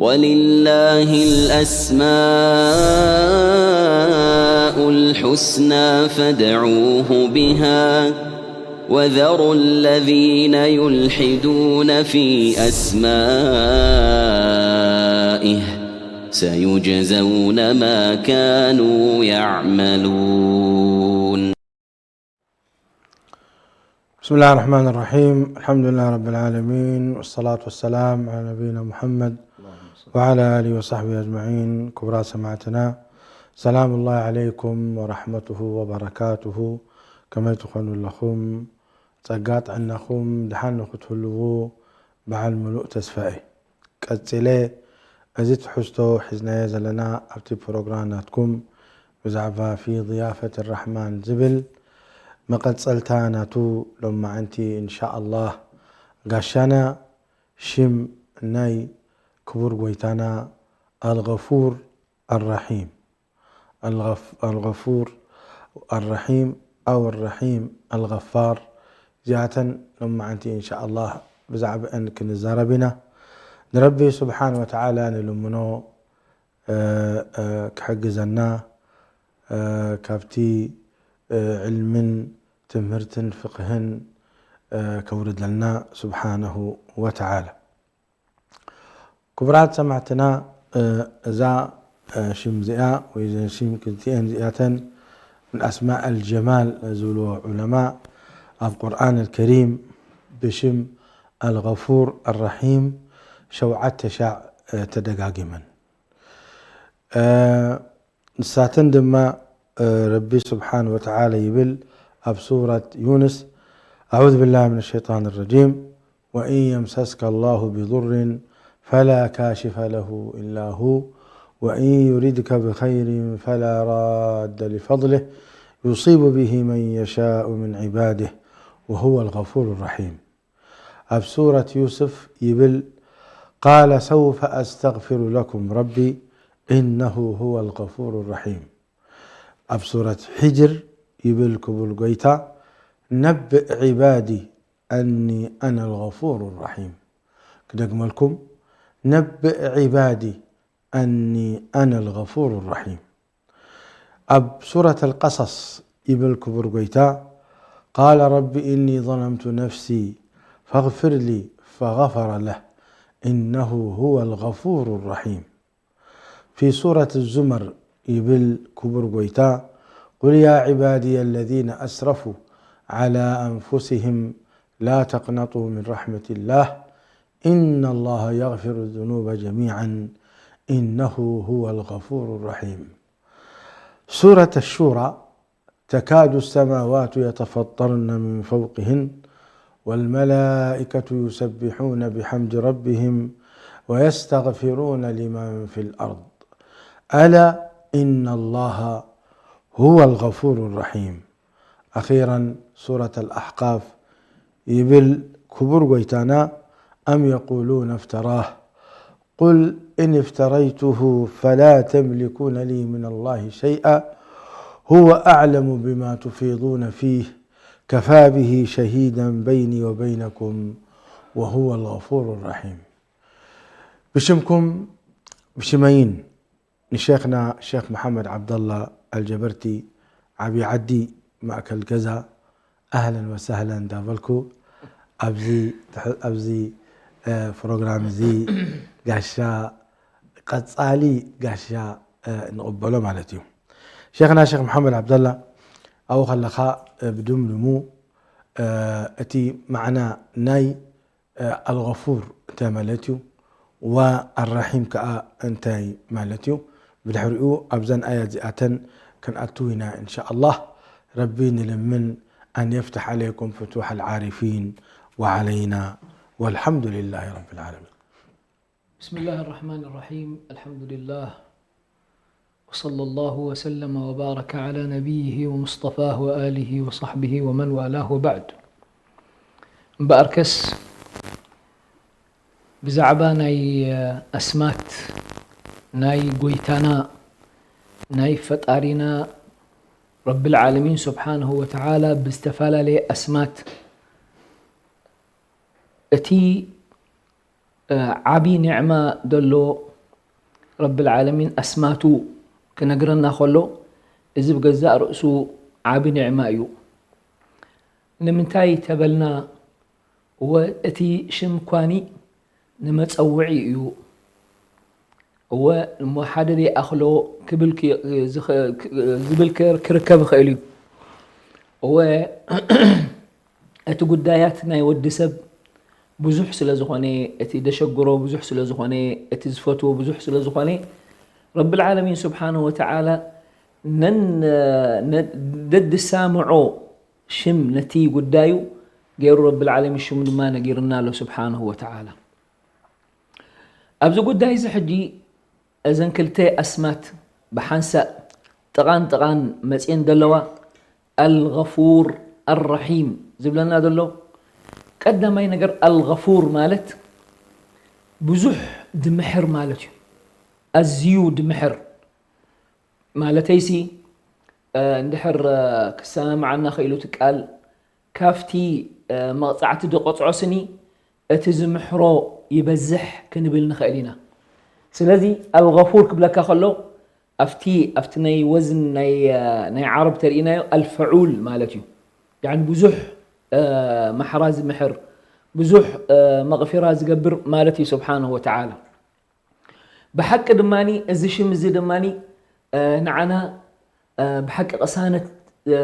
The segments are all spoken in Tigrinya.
ولله الأسماء الحسنى فادعوه بها، وذروا الذين يلحدون في أسمائه، سيجزون ما كانوا يعملون. بسم الله الرحمن الرحيم. الحمد لله رب العالمين، والصلاة والسلام على نبينا محمد وعلى آله وصحبه أجمعين. ክቡራት ሰማዕትና፣ ሰላም الله عليكم ورحمته وبركاته። ከመይ ትኾኑ ኣለኹም? ጸጋ ጥዕናኹም ድሓን ንኽትህልዉ በዓል ምሉእ ተስፋ እየ። ቀጺለ እዚ ትሕዝቶ ሒዝናዮ ዘለና ኣብቲ ፕሮግራም ናትኩም ብዛዕባ في ضيافة الرحمن ዝብል መቐጸልታ ናቱ ሎማዓንቲ إن شاء الله ጋሻና ሽም ናይ ክቡር ጎይታና الغفور الرحيم الغف الغفور الرحيم أو الرحيم الغفار እዚኣተን ሎማዓንቲ إن شاء الله ብዛዕባአን ክንዛረብ ኢና። ንረቢ ስብሓን ወተዓላ ንልምኖ ክሕግዘና፣ ካብቲ ዕልምን ትምህርትን ፍቕህን ከውርደልና ስብሓነሁ ወተዓላ። ክቡራት ሰማዕትና፣ እዛ ሽም እዚኣ ወይ እዘን ሽም ክልቲኤን እዚኣተን من أسماء الجمال ዝብልዎ ዑለማ ኣብ ቁርኣን الكريم ብሽም الغفور الرحيم ሸውዓተ ሻዕ ተደጋጊመን። ንሳተን ድማ ረቢ ስብሓን ወተዓላ ይብል ኣብ ሱረት ዩንስ، أعوذ بالله من الشيطان الرجيم، وإن يمسسك الله بضر فلا كاشف له إلا هو، وإن يردك بخير فلا راد لفضله، يصيب به من يشاء من عباده، وهو الغفور الرحيم. ኣብ ሱረት ዩስፍ ይብል، قال سوف أستغفر لكم ربي إنه هو الغفور الرحيم። ኣብ ሱረት ሕጅር ይብል ክቡር ጎይታ، نبئ عبادي أني أنا الغفور الرحيم። ክደግመልኩም، نبئ عبادي أني أنا الغفور الرحيم. ኣብ ሱረት القصص ይብል ክቡር ጎይታ، قال رب إني ظلمت نفسي فاغفر لي فغفر له إنه هو الغفور الرحيم. في ሱረት الزمر ይብል ክቡር ጎይታ، قل يا عبادي الذين أسرفوا على أنفسهم لا تقنطوا من رحمة الله إن الله يغفر الذنوب جميعا إنه هو الغفور الرحيم. ሱረት الشورى، تكاد السماوات يتفطرن من فوقهن والملائكة يسبحون بحمد ربهم ويستغفرون لمن في الأرض ألا إن الله هو الغفور الرحيم. أخيرا ሱረት الأحقاف ይብል ክቡር ጎይታና، أم يقولون افتراه قل إن افتريته فلا تملكون لي من الله شيئا هو أعلم بما تفيضون فيه كفى به شهيدا بيني وبينكم وهو الغفور الرحيم. ብሽምኩም ብሽመይን ንሼኽና ሼኽ መሓመድ ዓብደላ ኣልጀበርቲ ዓብዪ ዓዲ ማእከል ገዛ ኣህለን ወሳህለን እንዳበልኩ ኣብዚ ትሕ- ኣብዚ እ፣ ፕሮግራም እዚ ጋሻ ቀጻሊ ጋሻ እ፣ ንቕበሎ ማለት እዩ። ሼኽና ሼኽ መሓመድ ዓብደላ ኣብኡ ከለኻ እ፣ ብድምድሙ እ፣ እቲ ማዕና ናይ ኣልغፉር እንታይ ማለት እዩ፣ ወኣራሒም ከኣ እንታይ ማለት እዩ፣ ብድሕሪኡ ኣብዘን ኣያት እዚኣተን ክንኣትው ኢና እንሻኣላህ። ረቢ ንልምን أن يفتح عليكم فتوح العارفين وعلينا والحمد لله رب العالمين. بسم الله الرحمن الرحيم. الحمد لله. وصلى الله وسلم وبارك على نبيه ومصطفاه وآله وصحبه ومن والاه وبعد. እምበኣርከስ ብዛዕባ ናይ ኣስማት ናይ ጎይታና ናይ ፈጣሪና ረብል ዓለሚን ስብሓንሁ ወተዓላ ብዝተፈላለየ ኣስማት እቲ ዓቢ ኒዕማ ዘሎ ረብል ዓለሚን ኣስማቱ ክነግረና ከሎ፣ እዚ ብገዛእ ርእሱ ዓቢ ኒዕማ እዩ። ንምንታይ ተበልና፣ እወ እቲ ሽም ኳኒ ንመጸውዒ እዩ። እወ እሞ ሓደ ዘይኣኽሎ ክብል ክይ-፣ ዝኽ-፣ ዝብል ክር-፣ ክርከብ ይኽእል እዩ። እወ እቲ ጉዳያት ናይ ወዲ ሰብ ብዙሕ ስለ ዝኾነ፣ እቲ ደሸግሮ ብዙሕ ስለ ዝኾነ፣ እቲ ዝፈትዎ ብዙሕ ስለ ዝኾነ፣ ረብል ዓለሚን ስብሓነሁ ወተዓላ ነን-፣ ነ-፣ ደድሳምዖ ሽም ነቲ ጉዳዩ ገይሩ ረብል ዓለሚን ሽሙ ድማ ነጊርና ኣሎ ስብሓነሁ ወተዓላ። ኣብዚ ጉዳይ እዚ ሕጂ እዘን ክልተ ኣስማት ብሓንሳእ ጥቓን ጥቓን መጽየን ዘለዋ ኣልገፉር ኣልረሒም ዝብለና ዘሎ፣ ቀዳማይ ነገር ኣልገፉር ማለት ብዙሕ ድምሕር ማለት እዩ። ኣዝዩ ድምሕር ማለተይሲ፣ እ፣ እንድሕር፣ እ፣ ክሰማማዓና ክኢሉ እቲ ቃል፣ ካብቲ፣ እ፣ መቕጻዕቲ ዝቐጽዖ ስኒ እቲ ዝምሕሮ ይበዝሕ ክንብል ንኽእል ኢና። ስለዚ ኣልገፉር ክብለካ ከሎ፣ ኣብቲ፣ ኣብቲ ናይ ወዝን ናይ፣ እ፣ ናይ ዓረብ ተርእይናዮ ኣልፈዑል ማለት እዩ። ያዕኒ ብዙሕ፣ እ፣ ማሕራ ዝምሕር፣ ብዙሕ፣ እ፣ መቕፊራ ዝገብር ማለት እዩ ስብሓነሁ ወተዓላ። ብሓቂ ድማኒ እዚ ሽም እዚ ድማኒ፣ እ፣ ንዓና፣ እ፣ ብሓቂ ቅሳነት፣ እ፣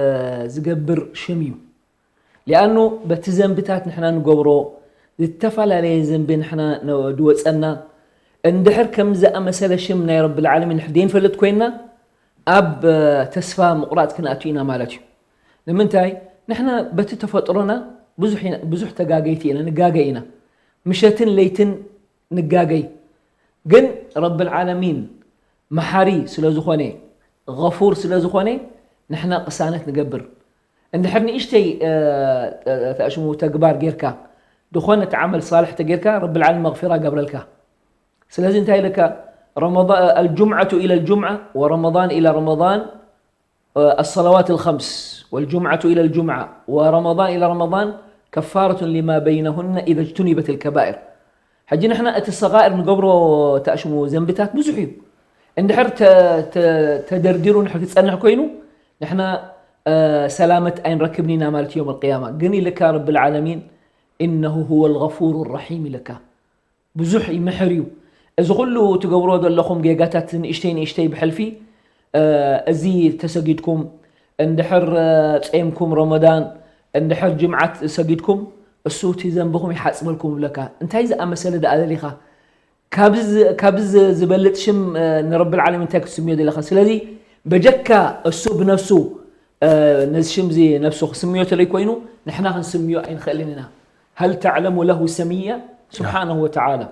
ዝገብር ሽም እዩ። ሊኣኑ በቲ ዘንብታት ንሕና ንገብሮ፣ ዝተፈላለየ ዘንቢ ንሕና ነ-፣ ዝወጸና፣ እንድሕር ከም ዝኣመሰለ ሽም ናይ ረብል ዓለሚን ንሕና ዘይንፈልጥ ኮይንና፣ ኣብ፣ እ፣ ተስፋ ምቑራጽ ክንኣቱ ኢና ማለት እዩ። ንምንታይ? ንሕና በቲ ተፈጥሮና ብዙሕ ኢና፣ ብዙሕ ተጋገይቲ ኢና፣ ንጋገ ኢና። ምሸትን ለይትን ንጋገይ። ግን ረብል ዓለሚን መሓሪ ስለ ዝኾነ፣ ገፉር ስለ ዝኾነ፣ ንሕና ቅሳነት ንገብር። እንድሕር ንእሽተይ፣ እ፣ እ፣ ተኣሽሙ ተግባር ጌርካ፣ ዝኾነ እቲ ዓመል ሳልሕ ተጌርካ፣ ረብል ዓለሚን መግፊራ ገብረልካ። ስለዚ እንታይ ኢልካ? ረመዳ-፣ ኣልጁምዓቱ ኢለ ኣልጁምዓ ወረመዳን ኢለ ረመዳን፣ እ፣ ኣሰለዋት ኣልኸምስ ወልጁምዓቱ ኢለ ኣልጁምዓ ወረመዳን ኢለ ረመዳን ከፋረቱን ሊማ በይነሁነ ኢዘ እጅቱኒበት ኣልከባኢር። ሕጂ ንሕና እቲ ሰጋኢር ንገብሮ ተኣሽሙ ዘንብታት ብዙሕ እዩ። እንድሕር ተ-፣ ተ-፣ ተደርዲሩ ንድሕር ክጸንሕ ኮይኑ፣ ንሕና፣ እ፣ ሰላመት ኣይንረክብን ኢና ማለት እዩ ዮም ኣልቅያማ። ግን ኢልካ ረብል ዓለሚን፣ ኢነሁ ሁወ ኣልገፉሩ ረሒም ኢልካ። ብዙሕ ይምሕር እዩ። እዚ ኩሉ ትገብሮ ዘለኹም ጌጋታት ንእሽተይ ንእሽተይ ብሕልፊ፣ እ፣ እዚ ተሰጊድኩም፣ እንድሕር፣ እ፣ ጸይምኩም ረመዳን፣ እንድሕር ጅምዓት ሰጊድኩም፣ እሱ እቲ ዘንብኹም ይሓጽበልኩም ይብለካ። እንታይ ዝኣመሰለ ደኣ ደሊኻ? ካብዚ ዝ-፣ ካብዚ ዝ-፣ ዝበልጽ ሽም፣ እ፣ ንረብል ዓለሚን እንታይ ክትስምዮ ዘለኻ? ስለዚ በጀካ እሱ ብነፍሱ፣ እ፣ ነዚ ሽም እዚ ነፍሱ ክስምዮ ተለይ ኮይኑ፣ ንሕና ክንስምዮ ኣይንኽእልን ኢና። ሀል ተዕለሙ ለሁ ሰሚያ? ስብሓነሁ ወተዓላ።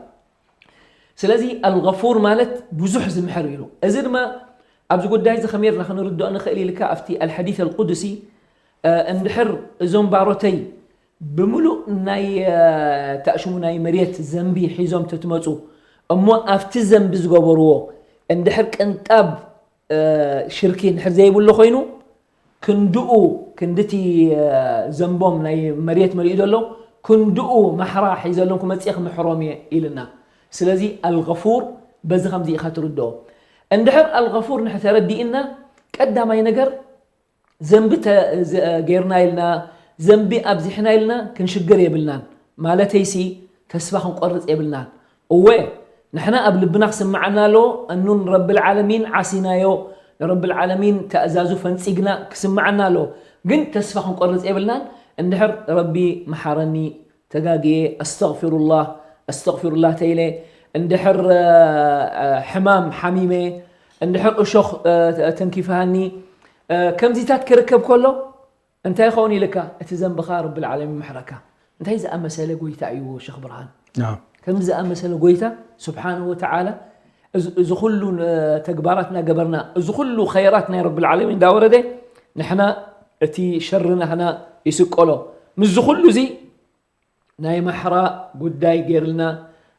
ስለዚ ኣልገፉር ማለት ብዙሕ ዝምሕር ኢሉ። እዚ ድማ ኣብዚ ጉዳይ እዚ ከመይ ጌርና ክንርድኦ ንኽእል ኢልካ ኣብቲ ኣልሐዲስ ኣልቁድሲ፣ እ፣ እንድሕር እዞም ባሮተይ ብምሉእ ናይ፣ እ፣ ተኣሽሙ ናይ መሬት ዘንቢ ሒዞም ተትመጹ እሞ ኣብቲ ዘንቢ ዝገበርዎ እንድሕር ቅንጣብ፣ እ፣ ሽርኪ እንድሕር ዘይብሉ ኮይኑ ክንድኡ ክንድቲ፣ እ፣ ዘንቦም ናይ መሬት መሊኡ ዘሎ ክንድኡ ማሕራ ሒዘሎም ክመጽእ ክምሕሮም እየ ኢልና። ስለዚ ኣልገፉር በዚ ከምዚ ኢኻ ትርድኦ። እንድሕር ኣልገፉር ንሕ ተረዲእና ቀዳማይ ነገር ዘንቢ ተ-፣ ዘ-፣ ጌርና ኢልና፣ ዘንቢ ኣብዚሕና ኢልና ክንሽገር የብልናን። ማለተይሲ ተስፋ ክንቆርጽ የብልናን። እወ፣ ንሕና ኣብ ልብና ክስምዓና ኣለዎ፣ እኑ ንረብል ዓለሚን ዓሲናዮ፣ ንረብል ዓለሚን ተእዛዙ ፈንጺግና ክስምዓና ኣለዎ። ግን ተስፋ ክንቆርጽ የብልናን። እንድሕር ረቢ መሓረኒ፣ ተጋግየ፣ ኣስተግፊሩላህ፣ ኣስተግፊሩላህ ተይለ፣ እንድሕር፣ እ፣ እ፣ ሕማም ሓሚመ፣ እንድሕር እሾኽ፣ እ፣ ተ-፣ ተንኪፍሃኒ፣ እ፣ ከምዚታት ክርከብ ከሎ፣ እንታይ ይኸውን ኢልካ? እቲ ዘንብኻ ረብል ዓለሚን ይምሕረካ። እንታይ ዝኣመሰለ ጎይታ እዩ ሸኽ ብርሃን? ናም። ከምዚ ዝኣመሰለ ጎይታ ስብሓንሁ ወተዓላ፣ እዚ፣ እዚ ኩሉ፣ እ፣ ተግባራት እናገበርና፣ እዚ ኩሉ ኸይራት ናይ ረብል ዓለሚን እንዳወረደ፣ ንሕና እቲ ሸሪ ናህና ይስቀሎ። ምስዚ ኩሉ እዚ ናይ ማሕራ ጉዳይ ገይርልና፣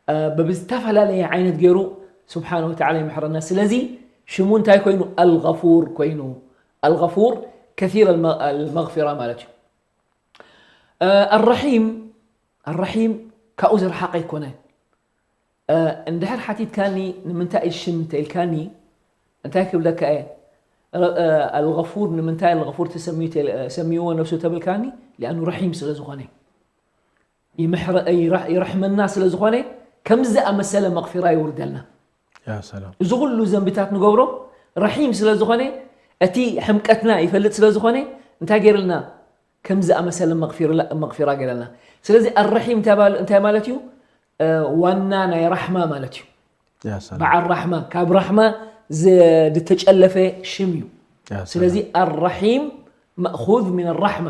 እ፣ ብዝተፈላለየ ዓይነት ገይሩ ስብሓንሁ ወተዓላ ይምሕረና። ስለዚ ሽሙ እንታይ ኮይኑ? ኣልገፉር ኮይኑ። ኣልገፉር ከሲር ኣልመ-፣ ኣልመግፊራ ማለት እዩ። እ፣ ኣረሒም፣ ኣረሒም ካብኡ ዝረሓቐ ኣይኮነን። እንድሕር ሓቲትካኒ ንምንታይ እዩ ሽም ተኢልካኒ እንታይ ክብለካ እየ? ኣልغፉር ንምንታይ ኣልغፉር ተሰምይዎ ነብሱ ተብልካኒ? ሊኣኑ ረሒም ስለ ዝኾነ ይርሕመና ስለ ዝኾነ ከምዚ ዝኣመሰለ መቕፊራ ይውርደልና። እዚ ኩሉ ዘንብታት ንገብሮ ረሒም ስለ ዝኾነ እቲ ሕምቀትና ይፈልጥ ስለ ዝኾነ እንታይ ገይርልና ከምዚ ዝኣመሰለ መቕፊራ ገይረልና። ስለዚ ኣረሒም እንታይ ማለት እዩ? ዋና ናይ ራሕማ ማለት እዩ። በዓል ራሕማ ካብ ራሕማ ዝተጨለፈ ሽም እዩ። ስለዚ ኣረሒም መእኹዝ ምን ራሕማ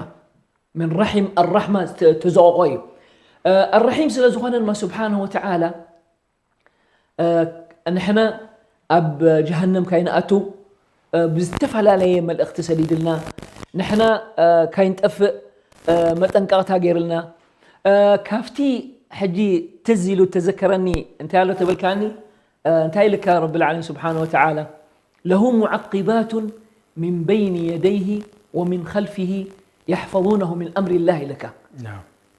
ምን ራሒም ኣራሕማ ተዘቐቆ እዩ። ኣረሒም ስለ ዝኾነ ድማ ስብሓንሁ ወተዓላ ንሕና ኣብ ጀሃነም ካይንኣቱ ብዝተፈላለየ መልእኽቲ ሰዲድልና፣ ንሕና ካይንጠፍእ መጠንቀቕታ ገይርልና። ካብቲ ሕጂ ትዝ ኢሉ ተዘከረኒ እንታይ ኣሎ ተበልካኒ? እንታይ ኢልካ ረብል ዓለሚን ስብሓነ ወተዓላ? ለሁ ሙዓቂባቱን ሚን በይኒ የደይሂ ወሚን ኸልፊሂ የሕፈዙነሁ ሚን ኣምሪላህ ኢልካ።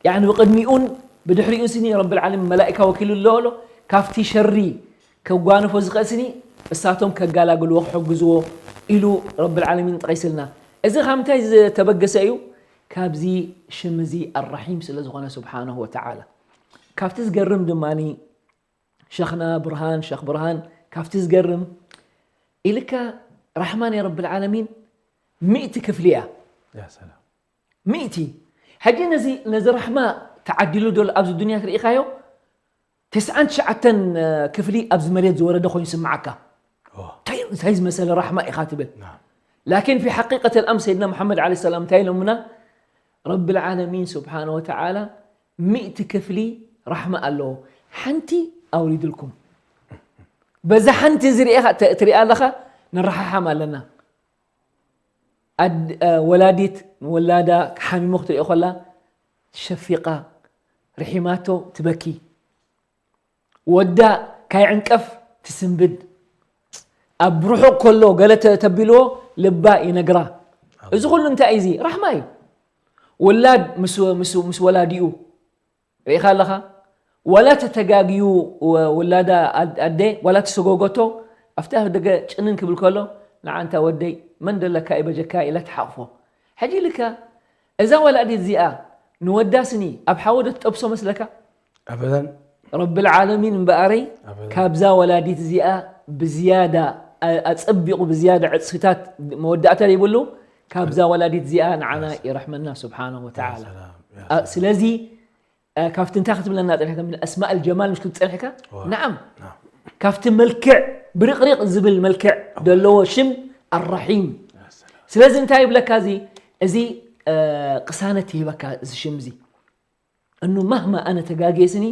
ያዕኒ ብቕድሚኡን ብድሕሪኡን ስኒ ረብል ዓለሚን መላኢካ ወኪሉ ኣሎ ኣሎ ካብቲ ሸሪ ከጓንፎ ዝኽእል ስኒ እሳቶም ከጋላግልዎ ክሕግዝዎ ኢሉ ረብል ዓለሚን ጠቒስልና። እዚ ካብ ምንታይ ዝተበገሰ እዩ? ካብዚ ሽም እዚ ኣራሒም ስለ ዝኾነ ስብሓነሁ ወተዓላ። ካብቲ ዝገርም ድማኒ ሸኽና ብርሃን ሸኽ ብርሃን ካብቲ ዝገርም ኢልካ ራሕማ ናይ ረብል ዓለሚን ሚእቲ ክፍሊ እያ። ሚእቲ። ሕጂ ነዚ ነዚ ራሕማ ተዓዲሉ ዶ ኣብዚ ዱንያ ትርኢኻዮ? ተስዓን ትሽዓተን ክፍሊ ኣብዚ መሬት ዝወረደ ኮይኑ ይስምዓካ። እንታይ እንታይ ዝመሰለ ራሕማ ኢኻ ትብል። ላኪን ፊ ሓቂቀት ኣልኣምር ሰይድና መሓመድ ዓለይሂ ሰላም እንታይ ኢሎምና? ረብል ዓለሚን ስብሓነ ወተዓላ ሚእቲ ክፍሊ ራሕማ ኣለዎ። ሓንቲ ኣውሪድልኩም። በዛ ሓንቲ እዚ ርኢኻ ትሪኣ ኣለኻ ንረሓሓም ኣለና። ወላዲት ንወላዳ ሓሚሙ ክትሪኦ ከላ ሸፊቃ ርሒማቶ ትበኪ። ወዳ ካይዕንቀፍ ትስንብድ። ኣብ ርሑቕ ከሎ ገለ ተቢልዎ ልባ ይነግራ። እዚ ኩሉ እንታይ እዩ? እዚ ራሕማ እዩ። ውላድ ምስ ወላዲኡ ርኢኻ ኣለኻ? ዋላ ተተጋግዩ ውላዳ ኣደ ዋላ ተሰጎጎቶ ኣብቲ ኣፍ ደገ ጭንን ክብል ከሎ ንዓንታ ወደይ መን ደለካ እዩ በጀካ ኢላ ትሓቕፎ። ሕጂ ኢልካ እዛ ወላዲት እዚኣ ንወዳ ስኒ ኣብ ሓዊ ዶ ትጠብሶ መስለካ? ኣበዳን። ረብል ዓለሚን እምበኣረይ ኣበዳን። ካብዛ ወላዲት እዚኣ ብዝያዳ ኣጸቢቑ ብዝያዳ ዕጽፍታት መወዳእታ ዘይብሉ ካብዛ ወላዲት እዚኣ ንዓና ይረሕመና ስብሓነሁ ወተዓላ። ስለዚ ካብቲ እንታይ ክትብለና ጸኒሕካ? ኣስማእ ኣልጀማል ምሽ ክትብል ጸኒሕካ? ነዓም። ካብቲ መልክዕ ብርቕሪቕ ዝብል መልክዕ ዘለዎ ሽም ኣራሒም። ስለዚ እንታይ ይብለካ እዚ እዚ ቅሳነት ይህበካ እዚ ሽም እዚ። እኑ ማህማ ኣነ ተጋግየ ስኒ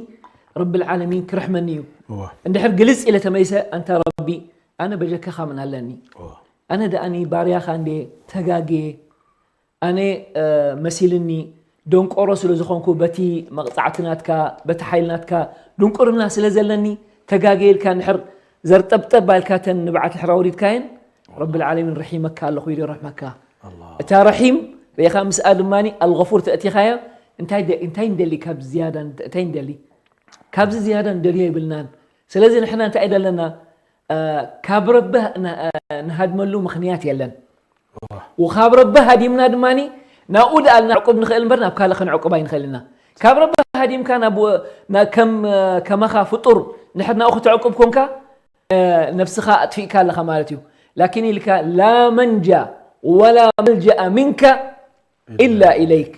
ረብል ዓለሚን ክርሕመኒ እዩ። እንድሕር ግልጽ ኢለ ተመይሰ ኣንታ ረቢ ኣነ በጀካኻ ምን ኣለኒ። ኣነ ደኣኒ ባርያኻ እንዴ ተጋግየ ኣነ መሲልኒ ደንቆሮ ስለ ዝኾንኩ በቲ መቕጻዕቲ ናትካ በቲ ሓይሊ ናትካ ድንቁርና ስለ ዘለኒ ተጋግየ ኢልካ እንድሕር ዘርጠብጠብ ኣልካ ተን ንብዓት ድሕር ኣውሪድካየን ረብል ዓለሚን ረሒመካ ኣለኹ ኢሉ ይረሕመካ። እታ ረሒም ርኢኻ ምስኣ ድማ ኣልغፉር ተእቲኻዮ እንታይ እንታይ ንደሊ ካብ ዝያዳ እንታይ ንደሊ? ካብዚ ዝያዳ ንደልዮ የብልናን። ስለዚ ንሕና እንታይ ደለና ካብ ረቢ ንሃድመሉ ምኽንያት የለን። ወካብ ረቢ ሃዲምና ድማ ናብኡ ደኣ ልናዕቁብ ንኽእል እምበር ናብ ካልእ ክንዕቁብ ኣይንኽእል ኢና። ካብ ረቢ ሃዲምካ ከማኻ ፍጡር ንድሕር ናብኡ ክተዕቁብ ኮንካ ነብስኻ ኣጥፊእካ ኣለኻ ማለት እዩ። ላኪን ኢልካ ላ መንጃ ወላ መልጀኣ ሚንካ ኢላ ኢለይክ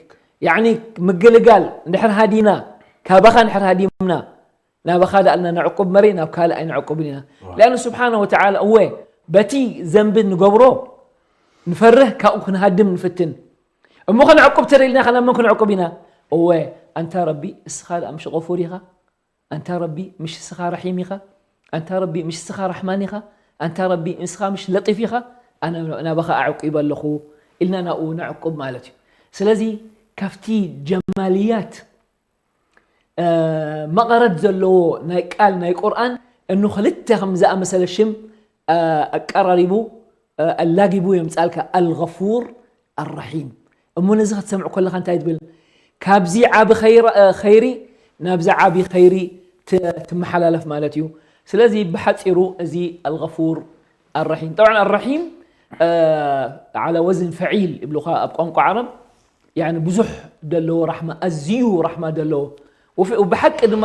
ያኒ ምግልጋል እንድሕር ሃዲና ካባኻ እንድሕር ሃዲምና ናባኻ ደኣ ኢልና ነዕቁብ መሪ ናብ ካልእ ኣይንዕቁብን ኢና። ሊኣኑ ስብሓነ ወተዓላ እወ በቲ ዘንቢ ንገብሮ ንፈርህ ካብኡ ክንሃድም ንፍትን እሞ ከነዕቁብ ተደሊና ከ ናብ መን ክንዕቁብ ኢና? እወ ኣንታ ረቢ እስኻ ደኣ ምሽ غفور ኢኻ ኣንታ ረቢ ምሽ እስኻ ረሒም ኢኻ ኣንታ ረቢ ምሽ እስኻ ራሕማን ኢኻ ኣንታ ረቢ ንስኻ ምሽ ለጢፍ ኢኻ ኣነ ናባኻ ኣዕቂበ ኣለኹ ኢልና ናብኡ ነዕቁብ ማለት እዩ። ስለዚ ካብቲ ጀማልያት መቐረት ዘለዎ ናይ ቃል ናይ ቁርኣን እኑ ክልተ ከም ዝኣመሰለ ሽም ኣቀራሪቡ ኣላጊቡ የምፃልካ ኣልغفور ኣራሒም። እሞ ነዚ ክትሰምዕ ከለኻ እንታይ ትብል? ካብዚ ዓቢ ኸይሪ ናብዚ ዓቢ ኸይሪ ት-፣ ትመሓላለፍ ማለት እዩ። ስለዚ ብሓፂሩ እዚ ኣልገፉር ኣረሒም። ጠብዓን ኣረሒም፣ እ፣ ዓላ ወዝን ፈዒል ይብሉኻ ኣብ ቋንቋ ዓረብ። ያኒ ብዙሕ ዘለዎ ራሕማ፣ ኣዝዩ ራሕማ ዘለዎ። ወፍ-፣ ብሓቂ ድማ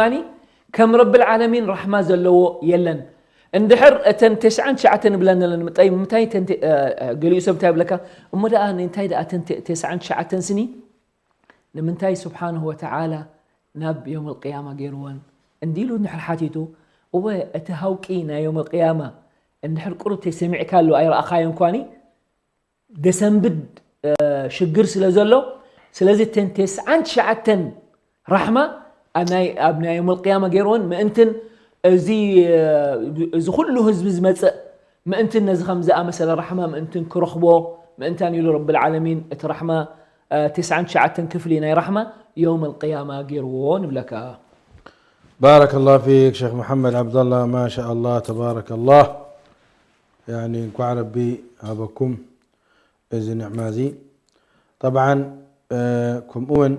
ከም ረብል ዓለሚን ራሕማ ዘለዎ የለን። እንድሕር እተን ተስዓን ትሽዓተን ይብለን ኣለኒ። ምጣይ-፣ ምንታይ እተን ተ-፣ እ፣ እ፣ ገሊኡ ሰብ እንታይ ይብለካ? እሞ ደኣ እንታይ ደኣ እተን ተ-፣ ተስዓን ትሽዓተን ስኒ ንምንታይ ስብሓንሁ ወተዓላ ናብ ዮም ኣልቅያማ ገይርወን? እንዲሉ እንድሕር ሓቲቱ፣ እወ፣ እቲ ሃውቂ ናይ ዮም ኣልቅያማ እንድሕር ቁሩብ ተሰሚዕካሉ ኣይረኣኻዮን ኳኒ፣ ደሰንብድ፣ እ፣ ሽግር ስለ ዘሎ፣ ስለዚ እተን ተስዓን ትሽዓተን ራሕማ ኣብ ናይ፣ ኣብ ናይ ዮም ኣልቅያማ ገይርወን ምእንትን እዚ፣ እ፣ እዚ ኩሉ ህዝቢ ዝመጽእ ምእንትን ነዚ ከም ዝኣመሰለ ራሕማ ምእንትን ክረኽቦ ምእንታን ኢሉ ረብል ዓለሚን እቲ ራሕማ፣ እ፣ ተስዓን ትሽዓተን ክፍሊ ናይ ራሕማ ዮም ኣልቅያማ ገይርዎ ንብለካ። ባረከላሁ ፊክ ሸኽ መሓመድ ዓብደላ፣ ማሻኣላህ ተባረከላህ። ያኒ እንኳዕ ረቢ ሃበኩም እዚ ንዕማ እዚ። ጠብዓን፣ እ፣ ከምኡ እውን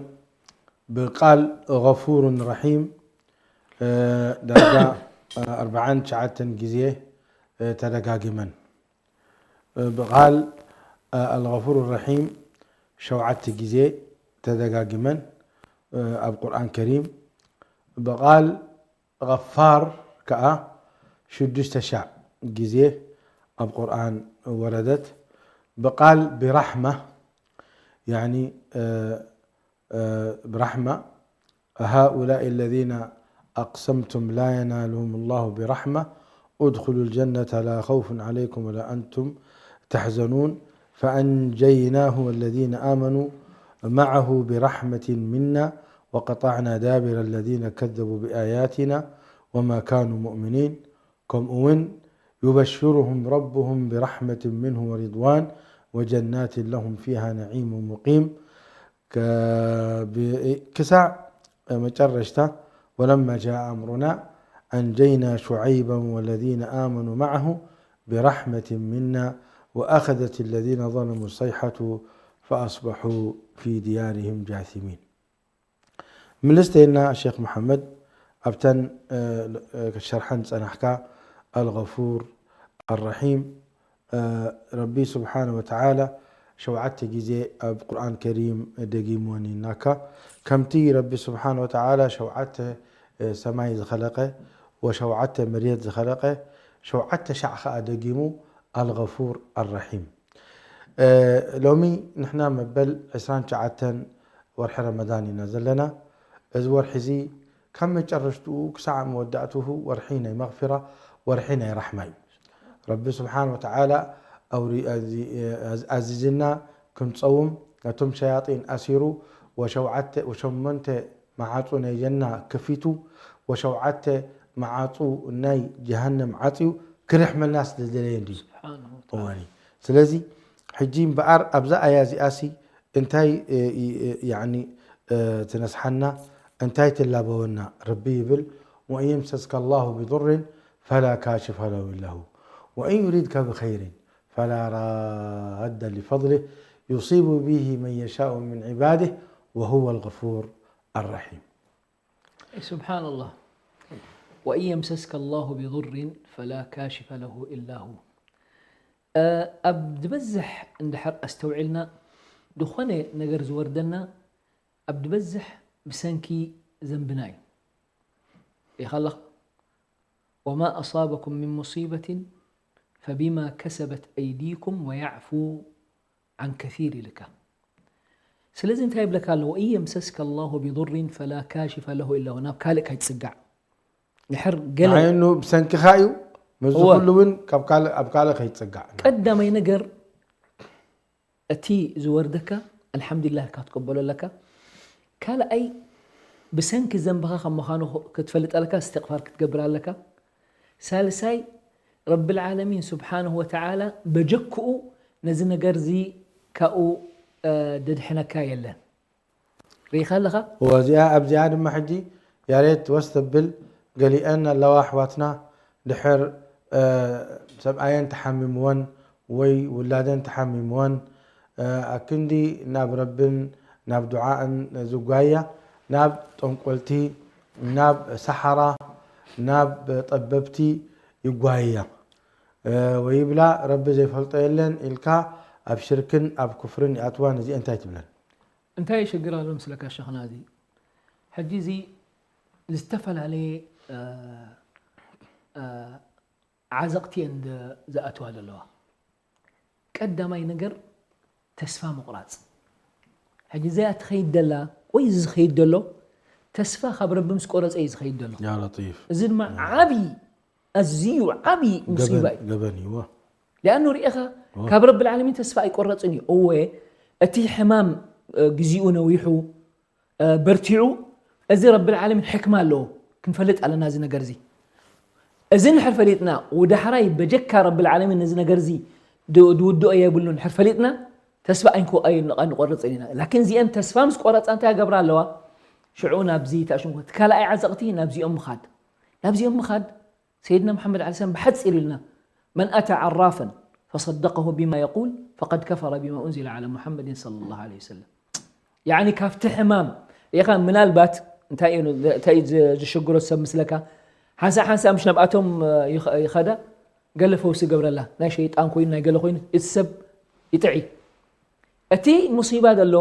ብቃል ገፉሩን ረሒም፣ እ፣ ዳርጋ፣ እ፣ ኣርብዓን ትሽዓተን ግዜ፣ እ፣ ተደጋጊመን። እ፣ ብቃል፣ እ፣ ኣልገፉር ረሒም ሸውዓተ ግዜ ተደጋጊመን፣ እ፣ ኣብ ቁርኣን ከሪም። ብቃል ገፋር ከኣ ሽዱሽተ ሻዕ ግዜ ኣብ ቁርኣን ወረደት። ብቃል ብራሕማ፣ ያኒ፣ እ፣ እ፣ ብራሕማ፣ هؤلاء الذين أقسمتم لا ينالهم الله برحمة ادخلوا الجنة لا خوف عليكم ولا أنتم تحزنون فأنجيناه والذين آمنوا معه برحمة منا وقطعنا دابر الذين كذبوا بآياتنا وما كانوا مؤمنين. ከምኡ እውን يبشرهم ربهم برحمة منه ورضوان وجنات لهم فيها نعيم مقيم. ከ-፣ ብ-፣ ክሳዕ መጨረሽታ ولما جاء أمرنا أنجينا شعيبا والذين آمنوا معه برحمة منا وأخذت الذين ظلموا الصيحة فأصبحوا في ديارهم جاثمين. ምልስተየና ሸኽ መሓመድ ኣብተን፣ እ፣ እ፣ ሸርሐን ጸናሕካ ኣልገፉር ኣረሒም፣ እ፣ ረቢ ስብሓነ ወተዓላ ሸውዓተ ግዜ ኣብ ቁርኣን ከሪም ደጊምወን ኢልናካ። ከምቲ ረቢ ስብሓነ ወተዓላ ሸውዓተ፣ እ፣ ሰማይ ዝኸለቐ ወሸውዓተ መሬት ዝኸለቐ ሸውዓተ ሻዕ ኸኣ ደጊሙ ኣልገፉር ኣረሒም። እ፣ ሎሚ ንሕና መበል ዕስራን ትሽዓተን ወርሒ ረመዳን ኢና ዘለና። እዚ ወርሒ እዚ ካብ መጨረሽትኡ ክሳዕ መወዳእትኡ ወርሒ ናይ መግፊራ፣ ወርሒ ናይ ራሕማ እዩ። ረቢ ስብሓን ወተዓላ ኣውሪ-፣ ኣዚ-፣ ኣዝ-፣ ኣዚዝና ክንጸውም፣ ነቶም ሸያጢን ኣሲሩ፣ ወሸውዓተ፣ ወሸሞንተ መዓጹ ናይ ጀና ከፊቱ፣ ወሸውዓተ መዓጹ ናይ ጀሃነም ዓጽዩ ክርሕመልና ስለ ዝደለየ እንድዩ። ስብሓነሁ ወተዓላ። እዋኒ። ስለዚ ሕጂ እምበኣር ኣብዛ ኣያ እዚኣሲ እንታይ፣ እ፣ እ፣ እ፣ ያዕኒ፣ እ፣ ትነስሓና፣ እንታይ ትላበወና? ረቢ ይብል፣ "ወእን የምሰስከ ላሁ ቢዱሪን ፈላ ካሽፈ ለሁ ኢላ ሁ፣ ወእን ዩሪድከ ብኸይሪን ፈላ ራደ ሊፈድሊህ ዩሲቡ ቢሂ መን የሻኡ ሚን ዒባዲህ ወሁወ ልገፉር ኣረሒም።" ስብሓንላህ። "ወእን የምሰስከ ላሁ ቢዱሪን ፈላ ካሽፈ ለሁ ኢላ ሁ።" እ፣ ኣብ ዝበዝሕ እንድሕር ኣስተውዒልና፣ ዝኾነ ነገር ዝወርደና ኣብ ዝበዝሕ ብሰንኪ ዘንብና እዩ። ሪኢኻ ኣለኻ? "ወማ ኣሳበኩም ሚን ሙሲበትን ፈቢማ ከሰበት ኣይዲኩም ወያዕፉ ዓን ከሲር" ኢልካ። ስለዚ እንታይ ይብለካ ኣሎ? "ወእን የምሰስከ ላሁ ቢዱሪን ፈላ ካሽፈ ለሁ ኢላ ሁ።" ናብ ካልእ ከይትጽጋዕ። ድሕር ገለ ንዓይኑ ብሰንክኻ እዩ፣ ምስዚ እወ። ኩሉ እውን ካብ ካልእ፣ ኣብ ካልእ ከይትጽጋዕ። ቀዳማይ ነገር፣ እቲ ዝወርደካ ኣልሓምዱሊላህ ኢልካ ክትቅበሎ ኣለካ። ካልኣይ፣ ብሰንኪ ዘንብኻ ከም ምዃኑ ክትፈልጥ ኣለካ፣ እስትቕፋር ክትገብር ኣለካ። ሳልሳይ፣ ረብል ዓለሚን ስብሓንሁ ወተዓላ በጀክኡ ነዚ ነገር እዚ ካብኡ፣ እ፣ ደድሕነካ የለን። ርኢኻ ኣለኻ? እወ፣ እዚኣ፣ ኣብዚኣ ድማ ሕጂ ያሬት ወስ ተብል፣ ገሊአን ኣለዋ ኣሕዋትና፣ ድሕር፣ እ፣ ሰብኣየን ተሓሚምወን ወይ ውላደን ተሓሚምወን፣ እ፣ ኣክንዲ ናብ ረብን ናብ ዱዓእን ዝጓያ፣ ናብ ጠንቆልቲ፣ ናብ ሰሓራ፣ ናብ ጠበብቲ ይጓየያ። እ፣ ወይ ይብላ፣ "ረቢ ዘይፈልጦ የለን" ኢልካ ኣብ ሽርክን ኣብ ኩፍርን ይኣትዋ። ነዚአ እንታይ ትብለን? እንታይ ሽግር ኣሎ ምስለካ ሸኽና? እዚ ሕጂ እዚ ዝተፈላለየ፣ እ፣ እ፣ ዓዘቕቲ እየን ደ-፣ ዝኣትዋ ዘለዋ። ቀዳማይ ነገር ተስፋ ምቑራጽ። ሕጂ እዚኣ ትኸይድ ደላ ወይ እዚ ዝኸይድ ደሎ ተስፋ ካብ ረቢ ምስ ቆረጸ እዩ ዝኸይድ ደሎ። ያ ለጢፍ። እዚ ድማ ዓቢ፣ ኣዝዩ ዓቢ ሙሲባ ገበን፣ እዩ። ገበን እዩ። ዋ። ሊኣኑ ርኢኻ፣ ዋ። ካብ ረብል ዓለሚን ተስፋ ኣይቆረጽን እዩ። እወ፣ እቲ ሕማም፣ እ፣ ግዜኡ ነዊሑ፣ እ፣ በርቲዑ፣ እዚ ረብል ዓለሚን ሕክማ ኣለዎ። ክንፈልጥ ኣለና እዚ ነገር እዚ። እዚ እንድሕር ፈሊጥና፣ ወዳሕራይ በጀካ ረብል ዓለሚን ነዚ ነገር እዚ ድ-፣ ድውድኦ የብሉን እንድሕር ፈሊጥና፣ ተስፋ ኣይንኮ-፣ ኣይን-፣ ኣይንቆርጽን ኢና። ላኪን እዚአን ተስፋ ምስ ቆረጻ እንታይ ይገብራ ኣለዋ? ሽዑ ናብዚ ተኣሽምኮ፣ እቲ ካልኣይ ዓዘቕቲ ናብዚኦም ምኻድ። ናብዚኦም ምኻድ ሰይድና መሓመድ ዓለይሂ ሰላም ብሓጺር ኢልና፣ "መን ኣታ ዓራፈን ፈሰደቀሁ ቢማ የቁል ፈቀድ ከፈረ ቢማ ኡንዚለ ዓላ ሙሓመድን ሰለላሁ ዓለይሂ ወሰለም።" ያዕኒ ካብቲ ሕማም ኢኻ ምናልባት እንታይ እዩ፣ እንታይ እዩ ዝ-፣ ዝሽግሮ ሰብ ምስለካ? ሓንሳእ ሓንሳእ ምሽ ናብኣቶም፣ እ፣ ይኸ-፣ ይኸዳ፣ ገለ ፈውሲ ገብረላ፣ ናይ ሸይጣን ኮይኑ ናይ ገለ ኮይኑ እቲ ሰብ ይጥዒ። እቲ ሙሲባ ዘሎ፣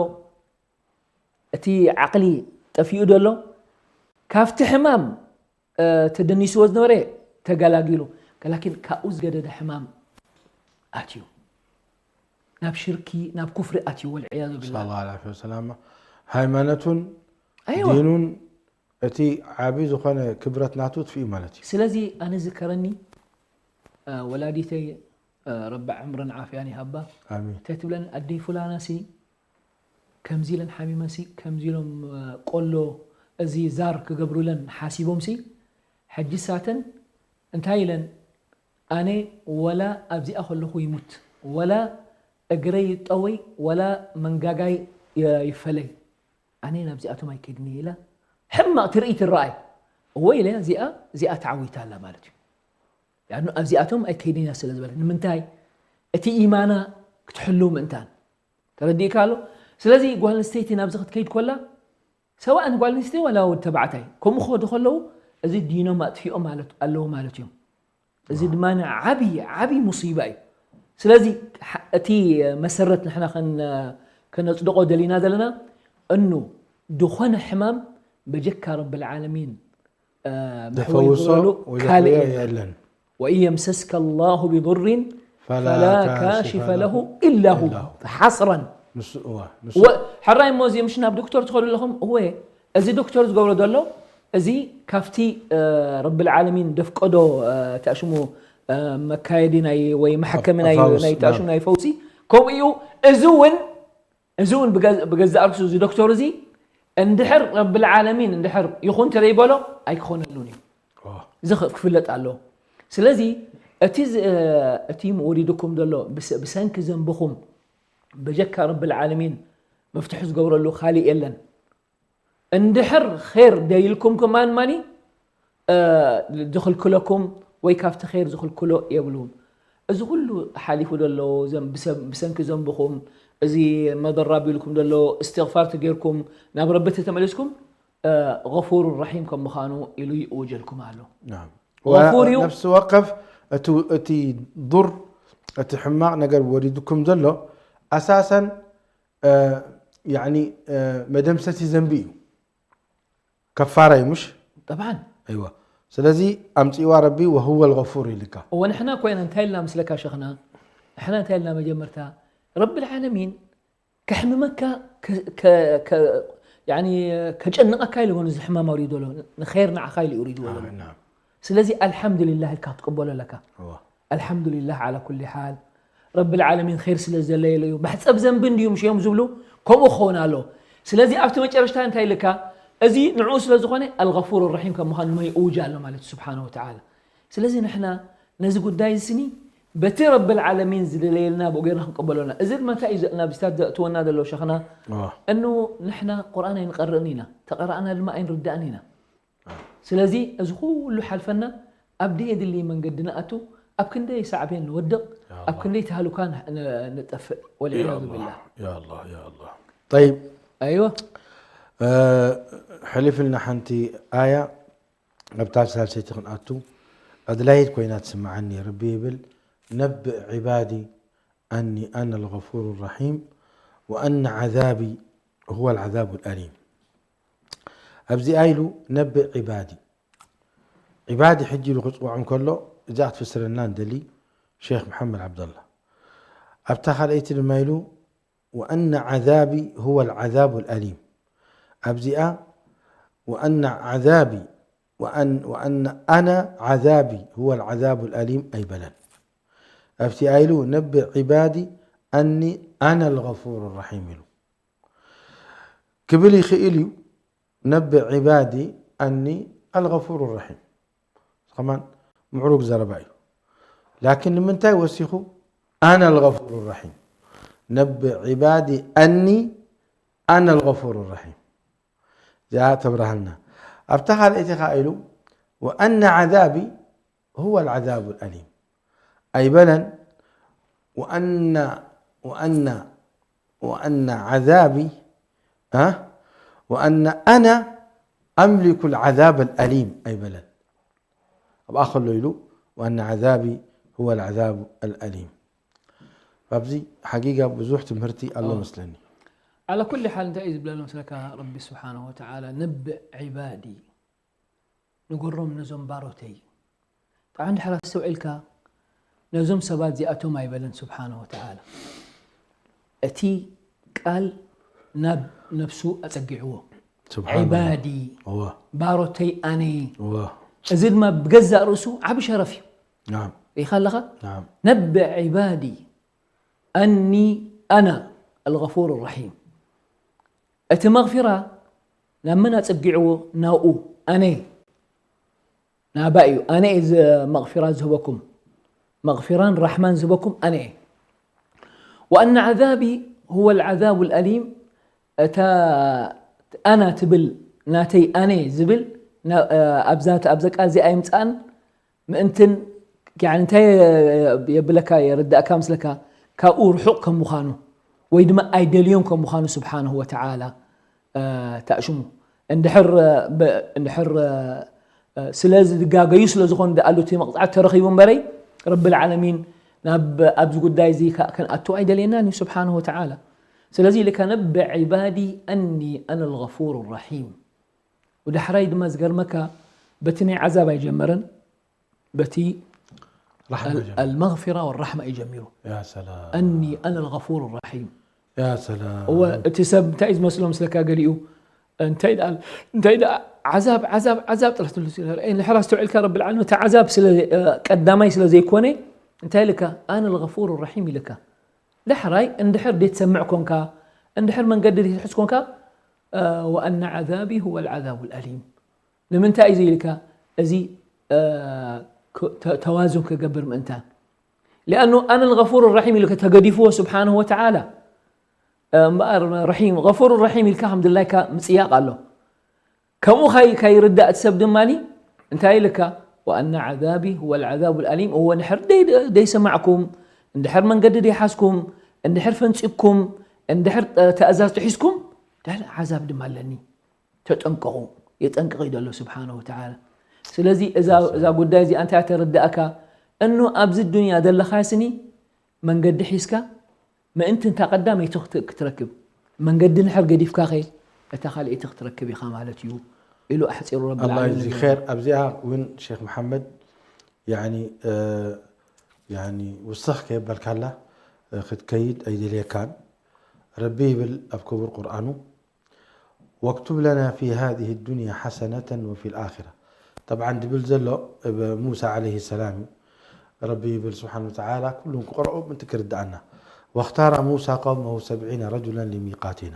እቲ ዓቕሊ ጠፊኡ ዘሎ ካብቲ ሕማም፣ እ፣ ተደኒስዎ ዝነበረ ተገላጊሉ፣ ላኪን ካብኡ ዝገደደ ሕማም ኣትዩ። ናብ ሽርኪ፣ ናብ ኩፍሪ ኣትዩ፣ ወልዕያዙ ቢላህ። ነስኣሉላህ ዓልዓፍየ ወሰላማ። ሃይማኖቱን ኣይዋ። ዲኑን እቲ ዓቢ ዝኾነ ክብረት ናቱ ጥፊኡ ማለት እዩ። ስለዚ ኣነ ዝከረኒ፣ እ፣ ወላዲተይ፣ እ፣ ረቢ ዕምርን ዓፍያን ይሃባ። ኣሚን። እንታይ ትብለን? ኣደይ ፉላናሲ ከምዚ ኢለን ሓሚመሲ፣ ከምዚ ኢሎም፣ እ፣ ቆሎ እዚ ዛር ክገብሩለን ሓሲቦምሲ፣ ሕጂ ሳተን እንታይ ኢለን? ኣነ ወላ ኣብዚኣ ከለኹ ይሙት፣ ወላ እግረይ ይጠወይ፣ ወላ መንጋጋይ ይ-፣ ይፈለይ፣ ኣነ ናብዚኣቶም ኣይከድን እየ ኢላ ሕማቕ ትርኢት ትረኣይ። እወ ኢለ እዚኣ፣ እዚኣ ተዓዊታ ኣላ ማለት እዩ። ያኑ ኣብዚኣቶም ኣይከይድን እያ ስለ ዝበለ። ንምንታይ? እቲ ኢማና ክትሕሉ ምእንታን። ተረዲእካ ኣሎ? ስለዚ ጓል ኣንስተይቲ ናብዚ ክትከይድ ኮላ፣ ሰዋእ ጓል ኣንስተይቲ ዋላ ወዲ ተባዕታይ፣ ከምኡ ክኸዱ ከለዉ፣ እዚ ዲኖም ኣጥፊኦም ማለት፣ ኣለዉ ማለት እዮም። እዚ ድማ ዓቢ፣ ዓቢ ሙሲባ እዩ። ስለዚ፣ ሕ-፣ እቲ መሰረት ንሕና ከን-፣ ከነጽድቆ ደሊና ዘለና፣ እኑ፣ ድኾነ ሕማም በጀካ ረብል ዓለሚን፣ እ፣ መሕወይ ዝፈውሶ ዝብሉ ወይ ካልእ ዘሕውዮ የለን። የለን። "ወኢን የምሰስከ ላሁ ቢዱሪን ፈላ ፈላ ካሽፈ ካሽፈ ለሁ ለሁ ኢላ ሁ። ኢላ ሁ። ፈሓስረን። ንሱ፣ እዋ፣ ንሱ። ወ-፣ ሕራይ እሞ እዚ ምሽ ናብ ዶክተር ትኸዱ ኣለኹም? እወ፣ እዚ ዶክተር ዝገብሮ ዘሎ፣ እዚ ካብቲ፣ እ፣ ረብል ዓለሚን ደፍቀዶ፣ እ፣ ተኣሽሙ፣ እ፣ መካየዲ ናይ፣ ወይ መሓከሚ ናይ፣ ኣፋውስ፣ ናይ ተኣሽሙ ናም። ናይ ፈውሲ፣ ከምኡ እዩ። እዚ እውን እዚ እውን ብገ-፣ ብገዛእ ርእሱ እዚ ዶክተር እዚ እንድሕር ረብል ዓለሚን እንድሕር ይኹን ተዘይበሎ ኣይክኾነሉን እዩ። ዋ። እዚ ኽ-፣ ክፍለጥ ኣለዎ። ስለዚ እቲ ዝ-፣ እቲ ወሪዱኩም ዘሎ ብሰ-፣ ብሰንኪ ዘንብኹም በጀካ ረብል ዓለሚን መፍትሒ ዝገብረሉ ካልእ የለን። እንድሕር ኼር ደይልኩም ከማን ማኒ፣ እ፣ ዝኽልክለኩም ወይ ካብቲ ኼር ዝኽልክሎ የብሉን። እዚ ኩሉ ሓሊፉ ዘሎ ዘም-፣ ብሰ-፣ ብሰንኪ ዘንብኹም፣ እዚ መደራ ቢልኩም ዘሎ እስትግፋር ተጌርኩም ናብ ረቢ ተተመሊስኩም፣ እ፣ ገፉር ረሒም ከም ምዃኑ ኢሉ ይእውጀልኩም ኣሎ። ናም። ገፉር እዩ። ነፍሲ ወከፍ እቲ፣ እቲ ዱር፣ እቲ ሕማቕ ነገር ወሪዱኩም ዘሎ ኣሳሰን፣ እ፣ ያዕኒ፣ እ፣ መደምሰሲ ዘንቢ እዩ። ከፋራ እዩ፣ ምሽ? ጠብዓን። ኣይዋ። ስለዚ ኣምጺእዋ ረቢ፣ "ወሁወ ልገፉር" ኢልካ። እወ፣ ንሕና እኮ ኢና እንታይ ኢልና ምስለካ ሸኽና? ንሕና እንታይ ኢልና መጀመርታ? ረብል ዓለሚን ከሕምመካ፣ ከ-፣ ከ-፣ ከ-፣ ያኒ ከጨንቐካ ኢሉ እውን እዚ ሕማም ኣውሪዱ ኣሎ። ንኸይር ንዓኻ ኢሉ ኣውሪድዎ ኣሎ። ኣዎ፣ ናም። ስለዚ ኣልሓምዱሊላህ ኢልካ ክትቅበሎ ኣለካ። እዋ። ኣልሓምዱሊላህ ዓላ ኩሊ ሓል። ረብል ዓለሚን ኸይር ስለ ዝደለየሉ እዩ። መሕጸብ ዘንቢ እንድዩ ምሽ እዮም ዝብሉ፣ ከምኡ ክኸውን ኣለዎ። ስለዚ ኣብቲ መጨረሽታ እንታይ ኢልካ? እዚ ንዕኡ ስለ ዝኾነ ኣልገፉር ረሒም ከም ምዃኑ ንመን ይእውጅ ኣሎ ማለት እዩ ስብሓነ ወተዓላ። ስለዚ ንሕና ነዚ ጉዳይ እዚ ስኒ በቲ ረብል ዓለሚን ዝደለየልና ብኡ ጌርና ክንቀበሎ ኣለና። እዚ ድማ እንታይ እዩ ዘ-፣ ናብ ስታት ዘእትወና ዘሎ ሸኽና? እዋ። እኑ ንሕና ቁርኣን ኣይንቐርእን ኢና፣ ተቐራእና ድማ ኣይንርዳእን ኢና። ስለዚ እዚ ኩሉ ሓልፈና ኣብ ደየድሊ መንገዲ ንኣቱ፣ ኣብ ክንደይ ሳዕቤን ንወድቕ፣ ያ ኣብ ኣላህ። ክንደይ ተሃሉካ ን-፣ ን-፣ ንጠፍእ። ወልዕያዙ ያ ኣላህ፣ ቢላህ። ያ ኣላህ፣ ያ ኣላህ። ጠይብ። ኣይዋ። እ፣ ሕሊፍልና ሓንቲ ኣያ፣ ኣብታ ሳልሰይቲ ክንኣቱ ኣድላይት ኮይና ትስምዓኒ። ረቢ ይብል፣ "ነብእ ዒባዲ ኣኒ ኣነ ልገፉሩ ረሒም ወኣነ ዓዛቢ ሁወ ልዓዛቡ ልኣሊም።" ኣብዚኣ ኢሉ፣ "ነብእ ዒባዲ።" ዒባዲ ሕጂ ኢሉ ክጽውዖም ከሎ፣ እዚኣ ክትፍስረልና እንደሊ ሼኽ መሓመድ ዓብደላ። ኣብታ ካልኣይቲ ድማ ኢሉ፣ "ወኣነ ዓዛቢ ሁወ ልዓዛቡ ልኣሊም።" ኣብዚኣ፣ "ወኣነ ዓዛቢ፣ ወኣን-፣ ወኣነ ኣነ ዓዛቢ ሁወ ልዓዛቡ ልኣሊም" ኣይበለን። ኣብቲኣ ኢሉ፣ "ነብእ ዒባዲ ኣኒ ኣነ ልገፉሩ ረሒም" ኢሉ። ክብል ይኽእል እዩ፣ "ነብእ ዒባዲ ኣኒ ኣልገፉሩ ረሒም።" እዚ ከማን ምዕሩግ ዘረባ እዩ። ላኪን ንምንታይ ወሲኹ ኣነ ኣልገፉሩ ረሒም? "ነብእ ዒባዲ ኣኒ ኣነ ኣልገፉሩ ረሒም።" እዚኣ ተብርሃልና። ኣብታ ካልኣይቲ ኸኣ ኢሉ፣ "ወኣነ ዓዛቢ ሁወ ልዓዛቡ ልኣሊም" ኣይበለን። "ወኣነ፣ ወኣነ፣ ወኣነ ዓዛቢ፣ እ? ወኣነ ኣነ ኣምሊኩ ልዓዛብ ኣልኣሊም" ኣይበለን። ኣብኣ ከሎ ኢሉ፣ "ወኣነ ዓዛቢ ሁወ ልዓዛብ ኣልኣሊም።" ኣብዚ ሓጊጋ ብዙሕ ትምህርቲ ኣሎ ኣዎ። መስለኒ። ዓላ ኩሊ ሓል እንታይ እዩ ዝብለና መስለካ? ረቢ ስብሓነሁ ወተዓላ፣ "ነብእ ዒባዲ፣ ንገሮም ነዞም ባሮተይ።" ጥዓ እንድሕር ኣስተውዒልካ፣ ነዞም ሰባት እዚኣቶም ኣይበለን ስብሓነሁ ወተዓላ። እቲ ቃል ናብ ነፍሱ ኣጸጊዕዎ። ስብሓን ኣላህ። ዒባዲ፣ እወ። ባሮተይ ኣነ። እወ። እዚ ድማ ብገዛእ ርእሱ ዓቢ ሸረፍ እዩ። ናም። ርኢኻ ኣለኻ? ናም። ነብዕ ዒባዲ ኣኒ ኣና ኣልገፉር ራሒም። እቲ መግፊራ ናብ መን ኣጸጊዕዎ? ናብኡ። ኣነ ናባይ እዩ። ኣነ እየ ዝ-፣ መቕፊራ ዝህበኩም። መቕፊራን ራሕማን ዝህበኩም ኣነ እየ። ወኣነ ዓዛቢ ሁወ ልዓዛቡ ልኣሊም። እታ ኣና ትብል፣ ናተይ ኣነ ዝብል፣ ና-፣ ኣብዛ፣ ኣብዛ ቃል እዚኣ ኣይምጽኣን ምእንትን፣ ያኒ እንታይ የብለካ፣ የርዳእካ ምስለካ፣ ካብኡ ርሑቕ ከም ምዃኑ፣ ወይ ድማ ኣይደልዮን ከም ምዃኑ ስብሓንሁ ወተዓላ። እ፣ ተኣሽሙ። እንድሕር፣ እ፣ ብ-፣ እንድሕር፣ እ፣ እ፣ ስለ ዝጋገዩ ስለ ዝኾኑ ደኣሉ እቲ መቕጻዕቲ ተረኺቡ እምበረይ፣ ረብል ዓለሚን ናብ፣ ኣብዚ ጉዳይ እዚ ከ-፣ ከንኣቱ ኣይደልየናን እዩ ስብሓንሁ ወተዓላ። ስለዚ ኢልካ ነብዕ ዒባዲ ኣኒ ኣነ ልገፉር ራሒም። ወዳሕራይ ድማ ዝገርመካ፣ በቲ ናይ ዓዛብ ኣይጀመረን፣ በቲ ራሕማ ኣል-፣ ጀመረ። ኣልመግፊራ ወራሕማ እዩ ጀሚሩ። ያ ሰላም። ኣኒ ኣነ ልገፉር ራሒም። ያ ሰላም። እወ፣ እቲ ሰብ እንታይ እዩ ዝመስሎ ምስለካ ገሊኡ? እንታይ ደኣ፣ እንታይ ደኣ ዓዛብ፣ ዓዛብ፣ ዓዛብ ጥራሕ ትብሉ ሲለ-፣ እ፣ እንድሕር ኣስተውዒልካ ረብል ዓለሚን እቲ ዓዛብ ስለ፣ እ፣ ቀዳማይ ስለ ዘይኮነ፣ እንታይ ኢልካ? ኣነ ልገፉር ራሒም ኢልካ። ዳሕራይ እንድሕር ዘይትሰምዕ ኮንካ፣ እንድሕር መንገዲ ዘይትሕዝ ኮንካ፣ እ፣ ወኣነ ዓዛቢ ሁወ ልዓዛቡ ልኣሊም። ንምንታይ እዩ ኢልካ? እዚ፣ እ፣ ክ-፣ ተ-፣ ተዋዙን ክገብር ምእንታን። ሊኣኑ ኣነ ልገፉር ራሒም ኢሉ ተገዲፍዎ ስብሓንሁ ወተዓላ። እምበኣር ረሒም፣ ገፉር ረሒም ኢልካ ከም ድላይካ ምጽያቕ ኣሎ። ከምኡ ካይ-፣ ካይርዳእ እቲ ሰብ ድማኒ እንታይ ኢልካ? "ወኣነ ዓዛቢ ሁወ ልዓዛቡ ልኣሊም።" እወ፣ እንድሕር ደይ-፣ ደይሰማዕኩም፣ እንድሕር መንገዲ ደይሓዝኩም፣ እንድሕር ፈንጺግኩም፣ እንድሕር፣ እ፣ ትእዛዝ ጥሒስኩም፣ ዳል ዓዛብ ድማ ኣለኒ። ተጠንቀቑ፣ የጠንቅቕ እዩ ዘሎ ስብሓንሁ ወተዓላ። ስለዚ እዛ፣ እዛ ጉዳይ እዚኣ እንታይ ተረዳእካ? እኖ ኣብዚ ዱንያ ዘለኻስኒ መንገዲ ሒዝካ ምእንቲ እንታ ቀዳመይቲ ክት-፣ ክትረክብ፣ መንገዲ እንድሕር ገዲፍካኸ እታ ካልኣይቲ ክትረክብ ኢኻ ማለት እዩ ኢሉ ኣሕጺሩ ረቢ ኣላህ ልዓለሚን ይጅዚክ ይብለና። ኸይር። ኣብዚኣ እውን ሼክ መሓመድ፣ ያኒ፣ እ፣ ያኒ፣ ውስኽ ከየበልካላ፣ እ፣ ክትከይድ ኣይደልየካን። ረቢ ይብል ኣብ ክቡር ቁርኣኑ፣ "ወክቱብ ለና ፊ ሃዚህ ዱንያ ሓሰነተን ወፊ ልኣኺራ።" ጠብዓን ድብል ዘሎ ብ-፣ ሙሳ ዓለይሂ ሰላም እዩ። ረቢ ይብል ስብሓን ወተዓላ፣ ኩሉ ክቕርኦ ምእንቲ ክርድኣና። "ወኽታረ ሙሳ ቀውመሁ ሰብዒነ ረጁለን ሊሚቃቲና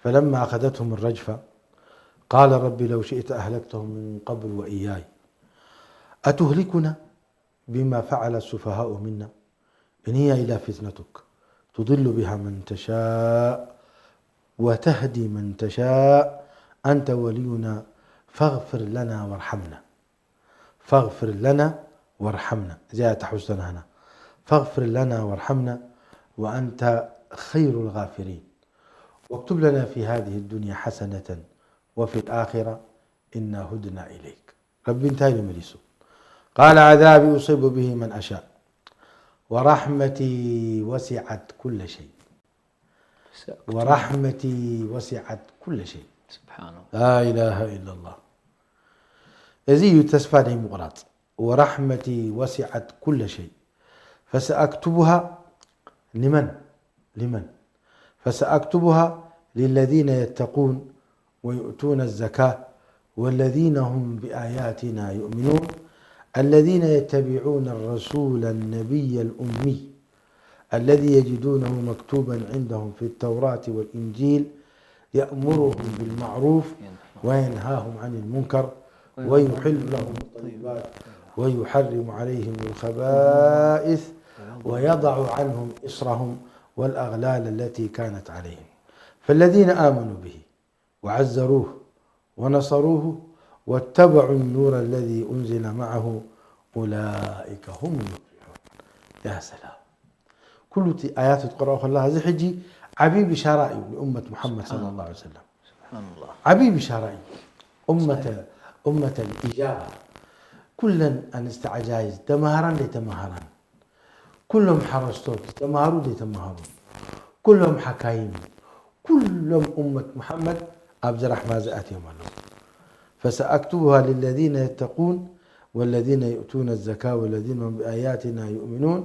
ፈለማ ኣኸዘትሁም ረጅፋ ቃለ ረቢ ለው ሽእተ ኣህለክተሁም ምን ቀብሉ ወኢያይ ኣቱህሊኩና ቢማ ፈዐለ ሱፈሃኡ ሚና ኢን ሂየ ኢላ ፊትነቱክ ቱድሉ ቢሃ መን ተሻእ ወተህዲ መን ተሻእ ኣንተ ወልዩና ፈግፍር ለና ወርሐምና። ፈግፍር ለና ወርሐምና። እዚኣ እያ ትሕዝቶና ህና። ፈግፍር ለና ወርሐምና ወኣንተ ኸይሩ ልጋፊሪን። ወክቱብ ለና ፊ ሃዚህ ዱንያ ሐሰነተን ወፊ ልኣኺራ إنا هدنا إليك. ረቢ እንታይ ኢሉ መሊሱ? قال عذابي أصيب به من أشاء ورحمتي وسعت كل شيء ورحمتي وسعت كل شيء. سبحان الله لا إله إلا الله. እዚ እዩ ተስፋ ናይ ምቑራጽ። ورحمتي وسعت كل شيء فسأكتبها لمن؟ لمن؟ فسأكتبها للذين يتقون ويؤتون الزكاة والذين هم بآياتنا يؤمنون الذين يتبعون الرسول النبي الأمي الذي يجدونه مكتوبا عندهم في التوراة والإنجيل يأمرهم بالمعروف وينهاهم عن المنكر ويحل لهم الطيبات ويحرم عليهم الخبائث ويضع عنهم إصرهم والأغلال التي كانت عليهم فالذين آمنوا به وعزروه ونصروه واتبعوا النور الذي أنزل معه أولئك هم المفلحون. يا سلام. ኩሉ እቲ ኣያት ትቕረኦ ከለኻ እዚ ሕጂ ዓብዪ ብሻራ እዩ ንኡመት ሙሓመድ صلى الله عليه وسلم። سبحان الله ዓብዪ ብሻራ እዩ። ኡመተ ኡመተ ኢጃባ ኩለን ኣንስቲ ዓጃይዝ ተማሃራን ዘይተማሃራን ኩሎም ሓረስቶት ዝተማሃሩ ዘይተማሃሩ ኩሎም ሓካይም ኩሎም ኡመት ሙሓመድ ኣብዚ ራሕማ እዚ ኣትዮም ኣለዉ። فسأكتبها للذين يتقون والذين يؤتون الزكاة والذين هم بآياتنا يؤمنون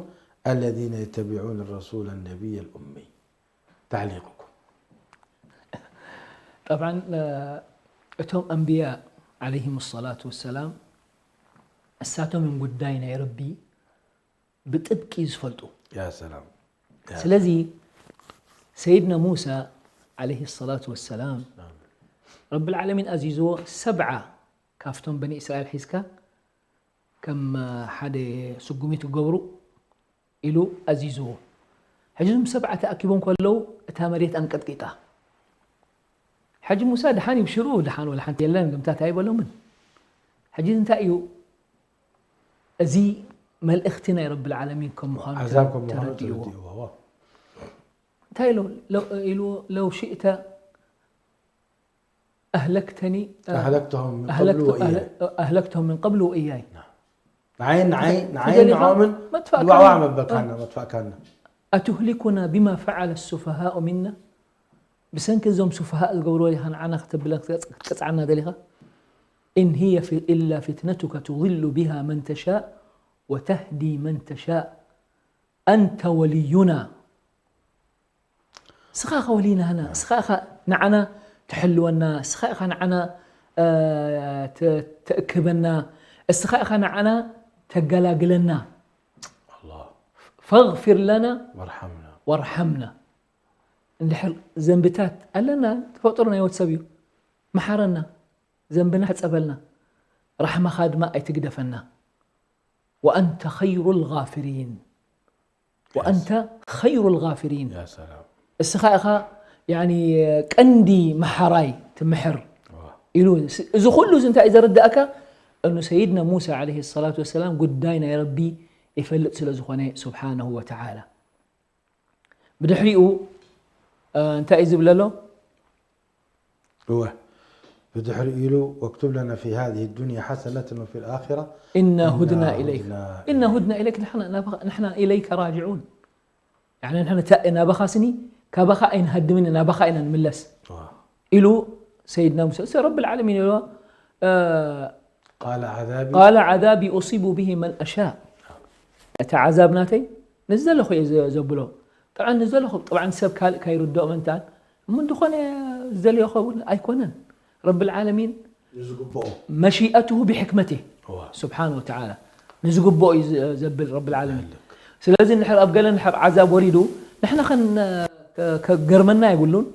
الذين يتبعون الرسول النبي الأمي. تعليقكم؟ طبعا እቶም ኣንብያ عليهم الصلاة والسلام እሳቶም እዮም ጉዳይ ናይ ረቢ ብጥብቂ ዝፈልጡ። يا سلام. ስለዚ ሰይድና ሙሳ عليه الصلاة والسلام ረቢ العالمين ኣዚዝዎ ሰብዓ ካብቶም በኒ እስራኤል ሒዝካ ከም ሓደ ስጉሚት ክገብሩ ኢሉ ኣዚዝዎ። ሕጂ እዞም ሰብዓ ተኣኪቦም ከለዉ እታ መሬት ኣንቀጥቂጣ። ሕጂ ሙሳ ደሓን ይብሽሩ ደሓን ወላ ሓንቲ የለን ግምታት ኣይበሎምን። ሕጂ እንታይ እዩ እዚ መልእኽቲ ናይ ረቢ العالمين ከም ምዃኑ ዓዛብ ከም ምዃኑ ተረዲእዎ። ተረዲእዎ። እንታይ ኢሉ ኢሉ ለው ሽእተ ኣህለክተኒ أهلكتهم من قبل وإياي. ኣህለክተም ምን ቀብሉ ወእያይ ንዓይ ንዓይ ንዓይ ተደሊኻ ንዖምን መጥፋእካ ድዋዋ ነው። መበካና መጥፋእካና أتهلكنا بما فعل السفهاء منا ብሰንኪ እዞም ሱፍሃእ ዝገብርዎ ኢኻ ንዓና ክተብለን ክትቀጽዓና ደሊኻ إن هي إلا فتنتك تضل بها من تشاء وتهدي من تشاء أنت ولينا እስኻ ኢኻ ወሊናና እስኻ ኢኻ ንዓና ትሕልወና እስኻ ኢኻ ንዓና ተእክበና እስኻ ኢኻ ንዓና ተገላግለና الله فاغفر لنا وارحمنا وارحمنا እንድሕር ዘንብታት ኣለና ተፈጥሮ ናይ ወድ ሰብ እዩ መሓረና ዘንብና ሕፀበልና ራሕማኻ ድማ ኣይትግደፈና وأنت خير الغافرين وأنت خير الغافرين يا سلام እስኻ ኢኻ ያኒ ቀንዲ መሓራይ ትምሕር ኢሉ እዚ ኩሉ እዚ እንታይ እዩ ዘረዳእካ እኑ ሰይድና ሙሳ عليه الصلاة والسلام ጉዳይ ናይ ረቢ ይፈልጥ ስለ ዝኾነ سبحانه وتعالى ብድሕሪኡ እንታይ እዩ ዝብል ኣሎ هو بدحر إلو واكتب لنا في هذه الدنيا حسنة وفي الآخرة إنا هدنا إليك هدنا إنا هدنا إليك نحن نبخ- نحن إليك راجعون يعني نحن تا- ናባኻ ስኒ ካባኻ ኣይንሃድምን ናባኻ ኢና ንምለስ آه. ኢሉ ሰይድና ሙሳ እሱ ረቢ العالمين ኢሉ قال عذابي قال عذابي أصيب به من أشاء እቲ ዓዛብ ናተይ ንዝደለኹ እየ ዘ- ዘብሎ طبعا ንዝደለኹ طبعا ሰብ ካልእ ካይርድኦ መንታን እሞ እንተኾነ ዝደልዮ ኸውን ኣይኮነን ረቢ العالمين ዝግብኦ مشيئته بحكمته هو سبحانه وتعالى ንዝግብኦ እዩ ዝ- ዘብል ረቢ العالمين ስለዚ ንድሕር ኣብ ገለ ንድሕር ዓዛብ ወሪዱ ንሕና ከን ከ- ከገርመና የብሉን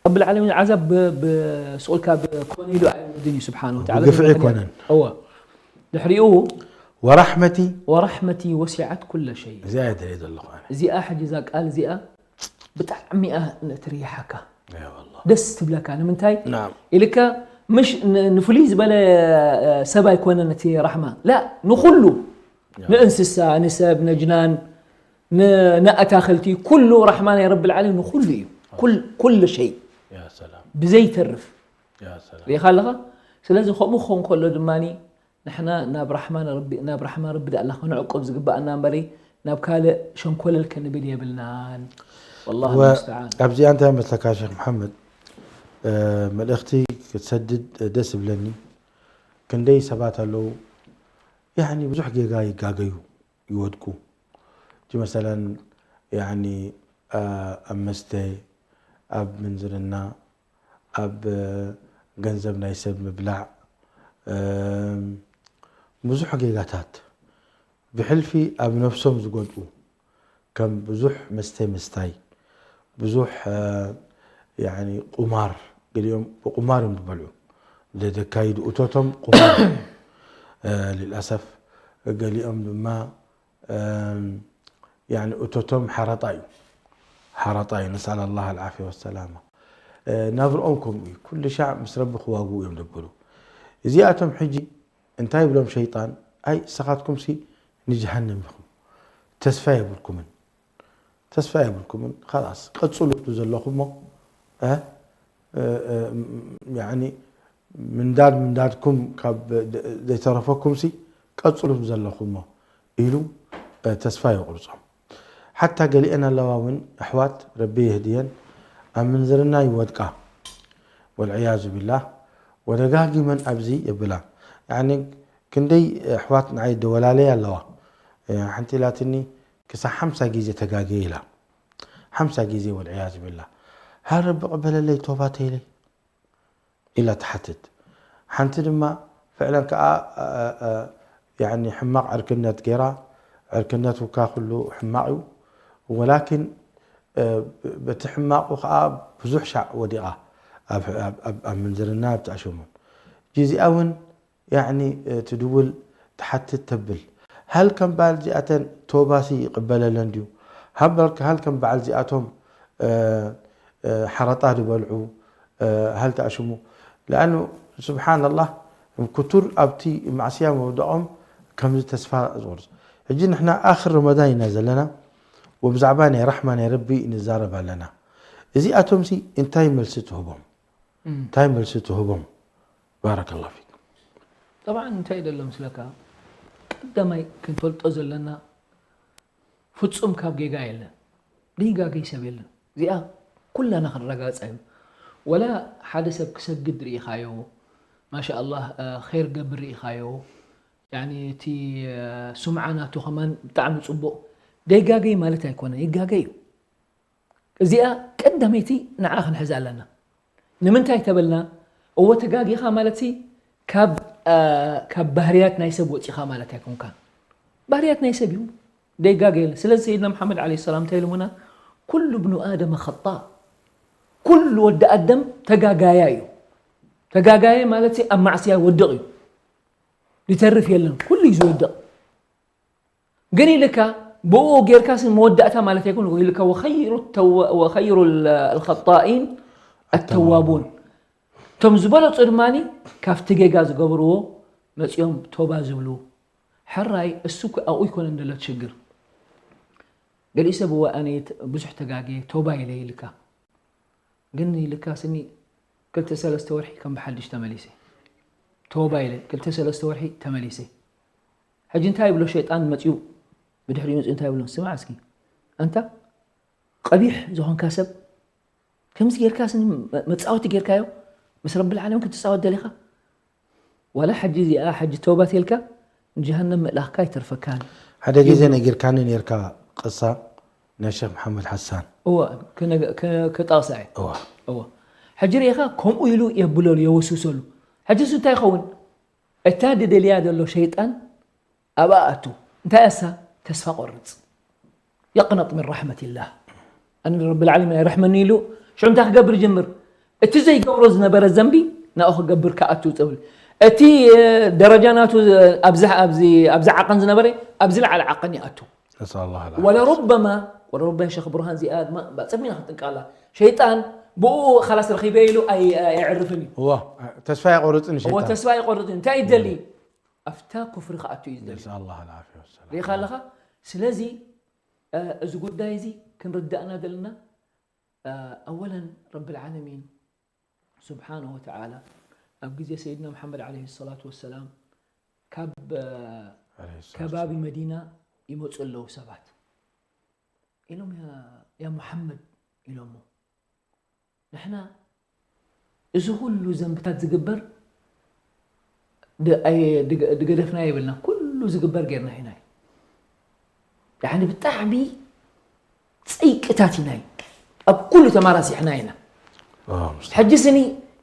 ረቢ العالمين ዓዛብ ብ- ብስቑልካ ብኮነ ኢሉ ኣይወርድን እዩ سبحانه وتعالى ብግፍዒ ኣይኮነን እወ ድሕሪኡ ورحمتي ورحمتي وسعت كل شيء እዚኣ እየ ደልየ ዘለኹ ኣነ እዚኣ ሕጂ እዛ ቃል እዚኣ ብጣዕሚ እያ ትርይሓካ يا والله ደስ ትብለካ ንምንታይ نعم ኢልካ ምሽ ን- ንፍሉይ ዝበለ እ፣ ሰብ ኣይኮነን እቲ ራሕማ ላ ንኩሉ ንእንስሳ ንሰብ ነጅናን ን- ንኣታክልቲ ኩሉ ራሕማ ናይ ረቢ العالمين ንኩሉ እዩ ኩል- ኩሉ ሸይ يا سلام ብዘይተርፍ يا سلام ሪኢኻ ኣለኻ ስለዚ ከምኡ ክኸውን ከሎ ድማ ንሕና ናብ ራሕማን ረቢ ናብ ራሕማን ረቢ ዳእላ ክንዕቆብ ዝግባኣና እምበሪ ናብ ካልእ ሸንኮለል ክንብል የብልናን። والله المستعان። ኣብዚኣ እንታይ መስለካ ሸክ መሓመድ፣ መልእኽቲ ክትሰድድ ደስ ይብለኒ። ክንደይ ሰባት ኣለዉ ያኒ ብዙሕ ጌጋ ይጋገዩ፣ ይወድቁ። እቲ መሰለን ያኒ ኣብ መስተ፣ ኣብ ምንዝርና፣ ኣብ ገንዘብ ናይ ሰብ ምብላዕ፣ ብዙሕ ጌጋታት ብሕልፊ ኣብ ነብሶም ዝጎድኡ፣ ከም ብዙሕ መስተ ምስታይ፣ ብዙሕ ያኒ ቁማር፣ ገሊኦም ብቁማር እዮም ዝበልዑ። ዘካይዱ እቶቶም ቁማር፣ ልልኣሰፍ። ገሊኦም ድማ ያኒ እቶቶም ሓራጣ እዩ። ሓራጣ እዩ። ነስኣል ኣላህ ኣልዓፍያ ወሰላማ። ናብርኦም ከምኡ እዩ። ኩሉ ሻዕ ምስ ረቢ ክዋግኡ እዮም ደበሉ። እዚኣቶም ሕጂ እንታይ ይብሎም ሸይጣን? ኣይ ንስኻትኩም ሲ ንጀሃነም ኢኹም። ተስፋ የብልኩምን። ተስፋ የብልኩምን። ኻላስ ቀጽሉ ዘለኹሞ። ያኒ ምንዳድ ምንዳድኩም ካብ ዘይተረፈኩም ሲ ቀጽሉ ዘለኹሞ ኢሉ ተስፋ የቑርጾም። ሓታ ገሊአን ኣለዋ እውን ኣሕዋት ረቢ የህድየን ኣብ ምንዝርና ይወድቃ ወልዕያዙ ቢላህ ወደጋጊመን ኣብዚ የብላ። ያኒ ክንደይ ኣሕዋት ንዓይ ደወላለይ ኣለዋ። ሓንቲ ኢላትኒ ክሳብ ሓምሳ ግዜ ተጋግየ ኢላ። ሓምሳ ግዜ ወልዕያዙ ቢላህ። ሃር ረቢ ቅበለለይ ቶባ ተይለይ ኢላ ትሓትት። ሓንቲ ድማ ፍዕለን ከዓ ያኒ ሕማቕ ዕርክነት ገይራ፣ ዕርክነት ውካ ኩሉ ሕማቕ እዩ። ወላኪን በቲ ሕማቑ ከዓ ብዙሕ ሻዕ ወዲቓ ኣብ ምንዝርና ኣብ ተኣሸሙን። ጂዚኣ እውን ያኒ ትድውል ትሓትት ተብል። ሃል ከም በዓል ዚኣተን ቶባሲ ይቕበለለን ድዩ? ሃበልክ ሃል ከም በዓል ዚኣቶም ሓረጣ ዝበልዑ ሃል ተኣሽሙ። ለኣኑ ስብሓንላህ ክቱር ኣብቲ ማዕስያ መውደቖም ከምዚ ተስፋ ዝቑርጽ። ሕጂ ንሕና ኣኽር ረመዳን ኢና ዘለና ወብዛዕባ ናይ ራሕማ ናይ ረቢ ንዛረብ ኣለና። እዚኣቶምሲ እንታይ መልሲ ትህቦም? እንታይ መልሲ ትህቦም? ባረከላሁ ፊኩም። ጠብዓን እንታይ ደሎ ምስለካ ቀዳማይ ክንፈልጦ ዘለና ፍጹም ካብ ጌጋ የለን። ደይጋገይ ሰብ የለን። እዚኣ ኩላና ክንረጋግጻ እዩ። ወላ ሓደ ሰብ ክሰግድ ርኢኻዮ፣ ማሻ ኣላህ ኸይር ገብር ርኢኻዮ፣ ያኒ እቲ ሱምዓ ናቱ ከማን ብጣዕሚ ጽቡቕ ደይጋገይ ማለት ኣይኮነን፣ ይጋገይ እዩ። እዚኣ ቀዳመይቲ ንዓ ክንሕዛ ኣለና። ንምንታይ ተበልና እወ ተጋጊኻ ማለት ሲ ካብ ካብ ባህርያት ናይ ሰብ ወፂኻ ማለት ኣይኮንካን። ባህርያት ናይ ሰብ እዩ ደይጋገ የለ። ስለዚ ሰይድና መሓመድ ዓለይሂ ሰላም እንታይ ኢሎምና? ኩሉ ብኑ ኣደመ ኸጣእ። ኩሉ ወዲ ኣደም ተጋጋያ እዩ። ተጋጋየ ማለት ሲ ኣብ ማዕስያ ወድቕ እዩ። ይተርፍ የለን። ኩሉ እዩ ዝወድቕ። ግን ኢልካ ብኡ ጌርካስ መወዳእታ ማለት ኣይኮን ኢልካ ወኸይሩ ተወ- ወኸይሩ ል- الخطائين التوابون። እቶም ዝበለፁ ድማ ካብቲ ጌጋ ዝገብርዎ መፂኦም ቶባ ዝብሉ። ሕራይ እሱ እኮ ኣብኡ ይኮነን ዘሎ እቲ ሽግር። ገሊኡ ሰብ እወ ኣነ ት- ብዙሕ ተጋግየ ቶባ ኢለ ኢልካ። ግን ኢልካ ስኒ ክልተ ሰለስተ ወርሒ ከም ብሓድሽ ተመሊሰ ቶባ ኢለ ክልተ ሰለስተ ወርሒ ተመሊሰ። ሕጂ እንታይ ይብሎ ሸይጣን መፅዩ ብድሕሪኡ መፅዩ እንታይ ይብሎ ስማዕ እስኪ ኣንታ ቀቢሕ ዝኾንካ ሰብ ከምዚ ጌርካ ስኒ መፃወቲ ጌርካዮ ምስ ረብል ዓለሚን ክትፃወት ደሊኻ ዋላ ሕጂ እዚኣ ሕጂ ተውባ ተልካ ንጀሃነም ምእላኽካ ኣይተርፈካን። ሓደ ግዜ ነጊርካኒ ነርካ ቅሳ ናይ ሸክ መሓመድ ሓሳን። እወ ክጠቕሳ እየ። እወ ሕጂ ርኢኻ ከምኡ ኢሉ የብለሉ የወስውሰሉ። ሕጂ እሱ እንታይ ይኸውን? እታ ድደልያ ዘሎ ሸይጣን ኣብኣ ኣቱ እንታይ ኣሳ ተስፋ ቆርፅ። يقنط من رحمة الله። ኣነ ረቢ ልዓለሚን ኣይረሕመኒ ኢሉ ሽዑ እንታይ ክገብር ይጀምር? እቲ ዘይገብሮ ዝነበረ ዘንቢ ናብኡ ክገብር ክኣቱ ይፅብል። እቲ ደረጃ ናቱ ኣብዚ ዓቐን ዝነበረ ኣብዚ ልዓለ ዓቐን ይኣቱ። ነስኣል ኣላህ ወለሩበማ ወለሩበማ ሸክ ብርሃን እዚኣ ድማ ጸሚና ክንጥንቀላ ሸይጣን ብኡ ኻላስ ረኺበ ኢሉ ኣየዕርፍን እዩ። ተስፋ የቆርፅን እዎ ተስፋ ይቆርፅን እንታይ ይደሊ ኣብታ ኩፍሪ ክኣቱ እዩ ዝደሊ። ነስኣል ኣላህ ልዓፍያ ወሰላም። ርኢኻ ኣለኻ። ስለዚ እዚ ጉዳይ እዚ ክንርዳእና ዘለና ኣወለን ረቢ ልዓለሚን ስብሓነ ወተዓላ ኣብ ግዜ ሰይድና መሓመድ ዓለይሂ ሰላቱ ወሰላም ካብ عليه الصلاة ከባቢ መዲና ይመፁ ኣለዉ ሰባት ኢሎም፣ "ያ ሙሓመድ" ኢሎሞ። ንሕና እዚ ኩሉ ዘንብታት ዝግበር ድገደፍና ይብልና፣ ኩሉ ዝግበር ጌርና ኢና። ያኒ ብጣዕሚ ፀይቅታት ኢና፣ ኣብ ኩሉ ተማራሲሕና ኢና። ሕጂ ስኒ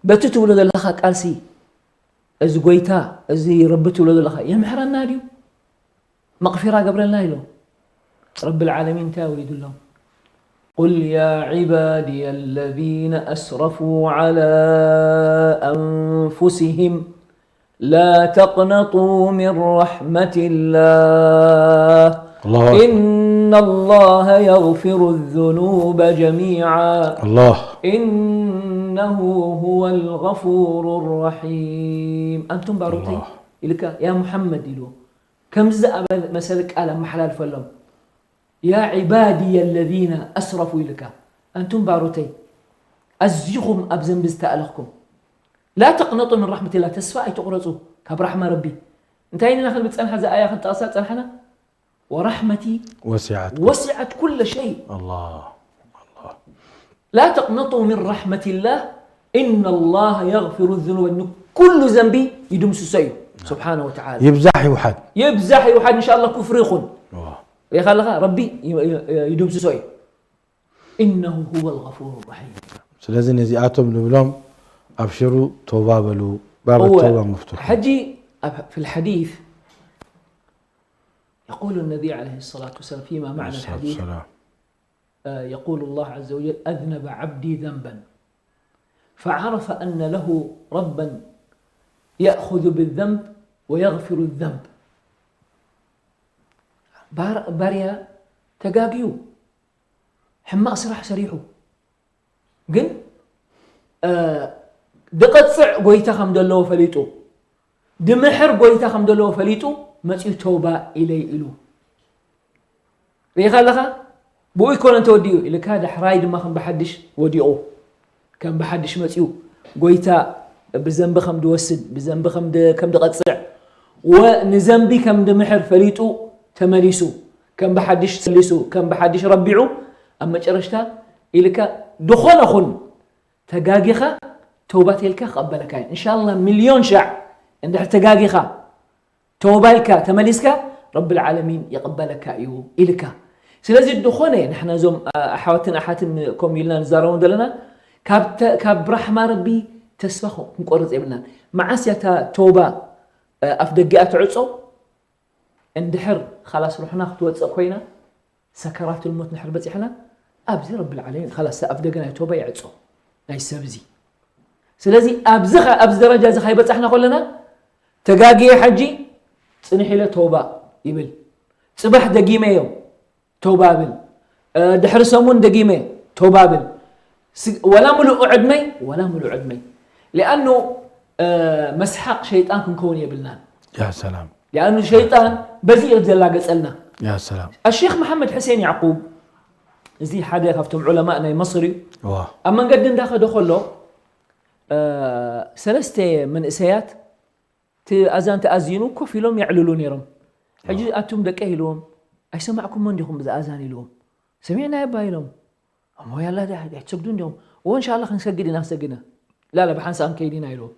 በቲ ትብሎ ዘለካ ቃልሲ እዚ ጎይታ እዚ ረቢ ትብሎ ዘለካ የምሕረና ድዩ? መቕፊራ ገብረልና ኢሎም። ረቢ ልዓለሚን እንታይ ኣውሪዱሎም? قل يا عبادي الذين أسرفوا على أنفسهم لا تقنطوا من رحمة الله الله أكبر. إن الله يغفر الذنوب جميعا الله إنه هو الغفور الرحيم أنتم ባሮተይ الله. ኢልካ ያ ሙሓመድ ኢሉ ከምዚ ዝኣመሰለ ቃል ኣመሓላልፈሎም። يا عبادي الذين أسرفوا ኢልካ ኣንቱም ባሮተይ ኣዚኹም ኣብ ዘንቢ ዝተኣለኽኩም لا تقنطوا من رحمة الله ተስፋ ኣይትቑረፁ ካብ ራሕማ ረቢ። እንታይ ኢና ክንብል ፀንሓ? እዚ ኣያ ክንጠቕሳ ፀንሓና ورحمتي وسعت وسعت كل شيء الله الله لا تقنطوا من رحمة الله إن الله يغفر الذنوب ኩሉ ዘንቢ ይድምስሶ እዩ ስብሓነ ወተዓላ። يبزح يوحد ይብዛሕ ይውሓድ እንሻ ኣላህ ኩፍሪ ይኹን الله ሪኢኻ ኣለኻ ረቢ ይ- ይ- ይድምስሶ እዩ። إنه هو الغفور الرحيم ስለዚ ነዚኣቶም ንብሎም ኣብሽሩ ተውባ በሉ ባብ هو ተውባ መፍቱሕ حجي أب- في الحديث يقول النبي عليه الصلاة والسلام فيما معنى الحديث ሰላም آه، يقول الله عز وجل أذنب عبدي ذنبا فعرف أن له ربا يأخذ بالذنب ويغفر الذنب ባር- ባርያ ተጋግዩ ሕማቕ ስራሕ ሰሪሑ ግን እ፣ ድቐፅዕ ጎይታ ከም ዘለዎ ፈሊጡ ድምሕር ጎይታ ከም ዘለዎ ፈሊጡ መፅኡ ተውባ ኢለይ ኢሉ ርኢኻ ኣለኻ ብኡ ይኮነ እንተወዲኡ ኢልካ ዳሕራይ ድማ ከም ብሓድሽ ወዲቑ ከም ብሓድሽ መፅኡ ጎይታ ብዘንቢ ከም ድወስድ ብዘንቢ ከም ድ- ከም ድቐፅዕ ወ ንዘንቢ ከም ድምሕር ፈሊጡ ተመሊሱ ከም ብሓድሽ ተመሊሱ ከም ብሓድሽ ረቢዑ ኣብ መጨረሽታ ኢልካ ድኾነ ኹን ተጋጊኻ ተውባ ተልካ ክቐበለካ እዩ እንሻላ ሚልዮን ሻዕ እንድሕር ተጋጊኻ ተውባ ኢልካ ተመሊስካ ረቢ ልዓለሚን ይቕበለካ እዩ ኢልካ ስለዚ ድኾነ ንሕና እዞም ኣሓዋትን ኣሓትን ከምኡ ኢልና ንዛረቦም ዘለና ካብ ተ- ካብ ራሕማ ረቢ ተስፋ ክ- ክንቆርፅ የብልና መዓስ እያ እታ ተውባ ኣፍ ደጊኣ ትዕፆ እንድሕር ካላስ ሩሕና ክትወፅእ ኮይና ሰከራቱል ሞት እንድሕር በፂሕና ኣብዚ ረቢ ልዓለሚን ካላስ ኣፍ ደገ ናይ ተውባ ይዕፆ ናይ ሰብ እዚ ስለዚ ኣብዚ ኸ- ኣብዚ ደረጃ እዚ ካይበፃሕና ከለና ተጋግየ ሕጂ ፅንሕ ኢለ ተውባ ይብል ፅባሕ ደጊመ እዮም ተውባ ብል እ፣ ድሕሪ ሰሙን ደጊመ ተውባ ብል ስ- ወላ ሙሉእ ዕድመይ ወላ ሙሉእ ዕድመይ ሊኣኑ እ፣ መስሓቅ ሸይጣን ክንከውን የብልናን يا سلام ሊኣኑ ሸይጣን በዚ እዩ ዘላገፀልና يا سلام ኣሼክ መሓመድ ሕሴን ያዕቁብ እዚ ሓደ ካብቶም ዑለማእ ናይ መስር እዩ واه ኣብ መንገዲ እንዳኸደ ከሎ እ፣ ሰለስተ መንእሰያት እቲ ኣዛን ተኣዚኑ ኮፍ ኢሎም የዕልሉ ነይሮም ሕጂ ኣቱም ደቀ ኢልዎም ኣይሰማዕኩሞን ዲኹም ብዚ ኣዛን ኢልዎም ሰሚዕና የባ ኢሎም እሞ ያላ ኣይትሰግዱ እንዲኹም እዎ እንሻላ ክንሰግድ ኢና ክሰግድና ላላ ብሓንሳእ ክንከይድ ኢና ኢልዎም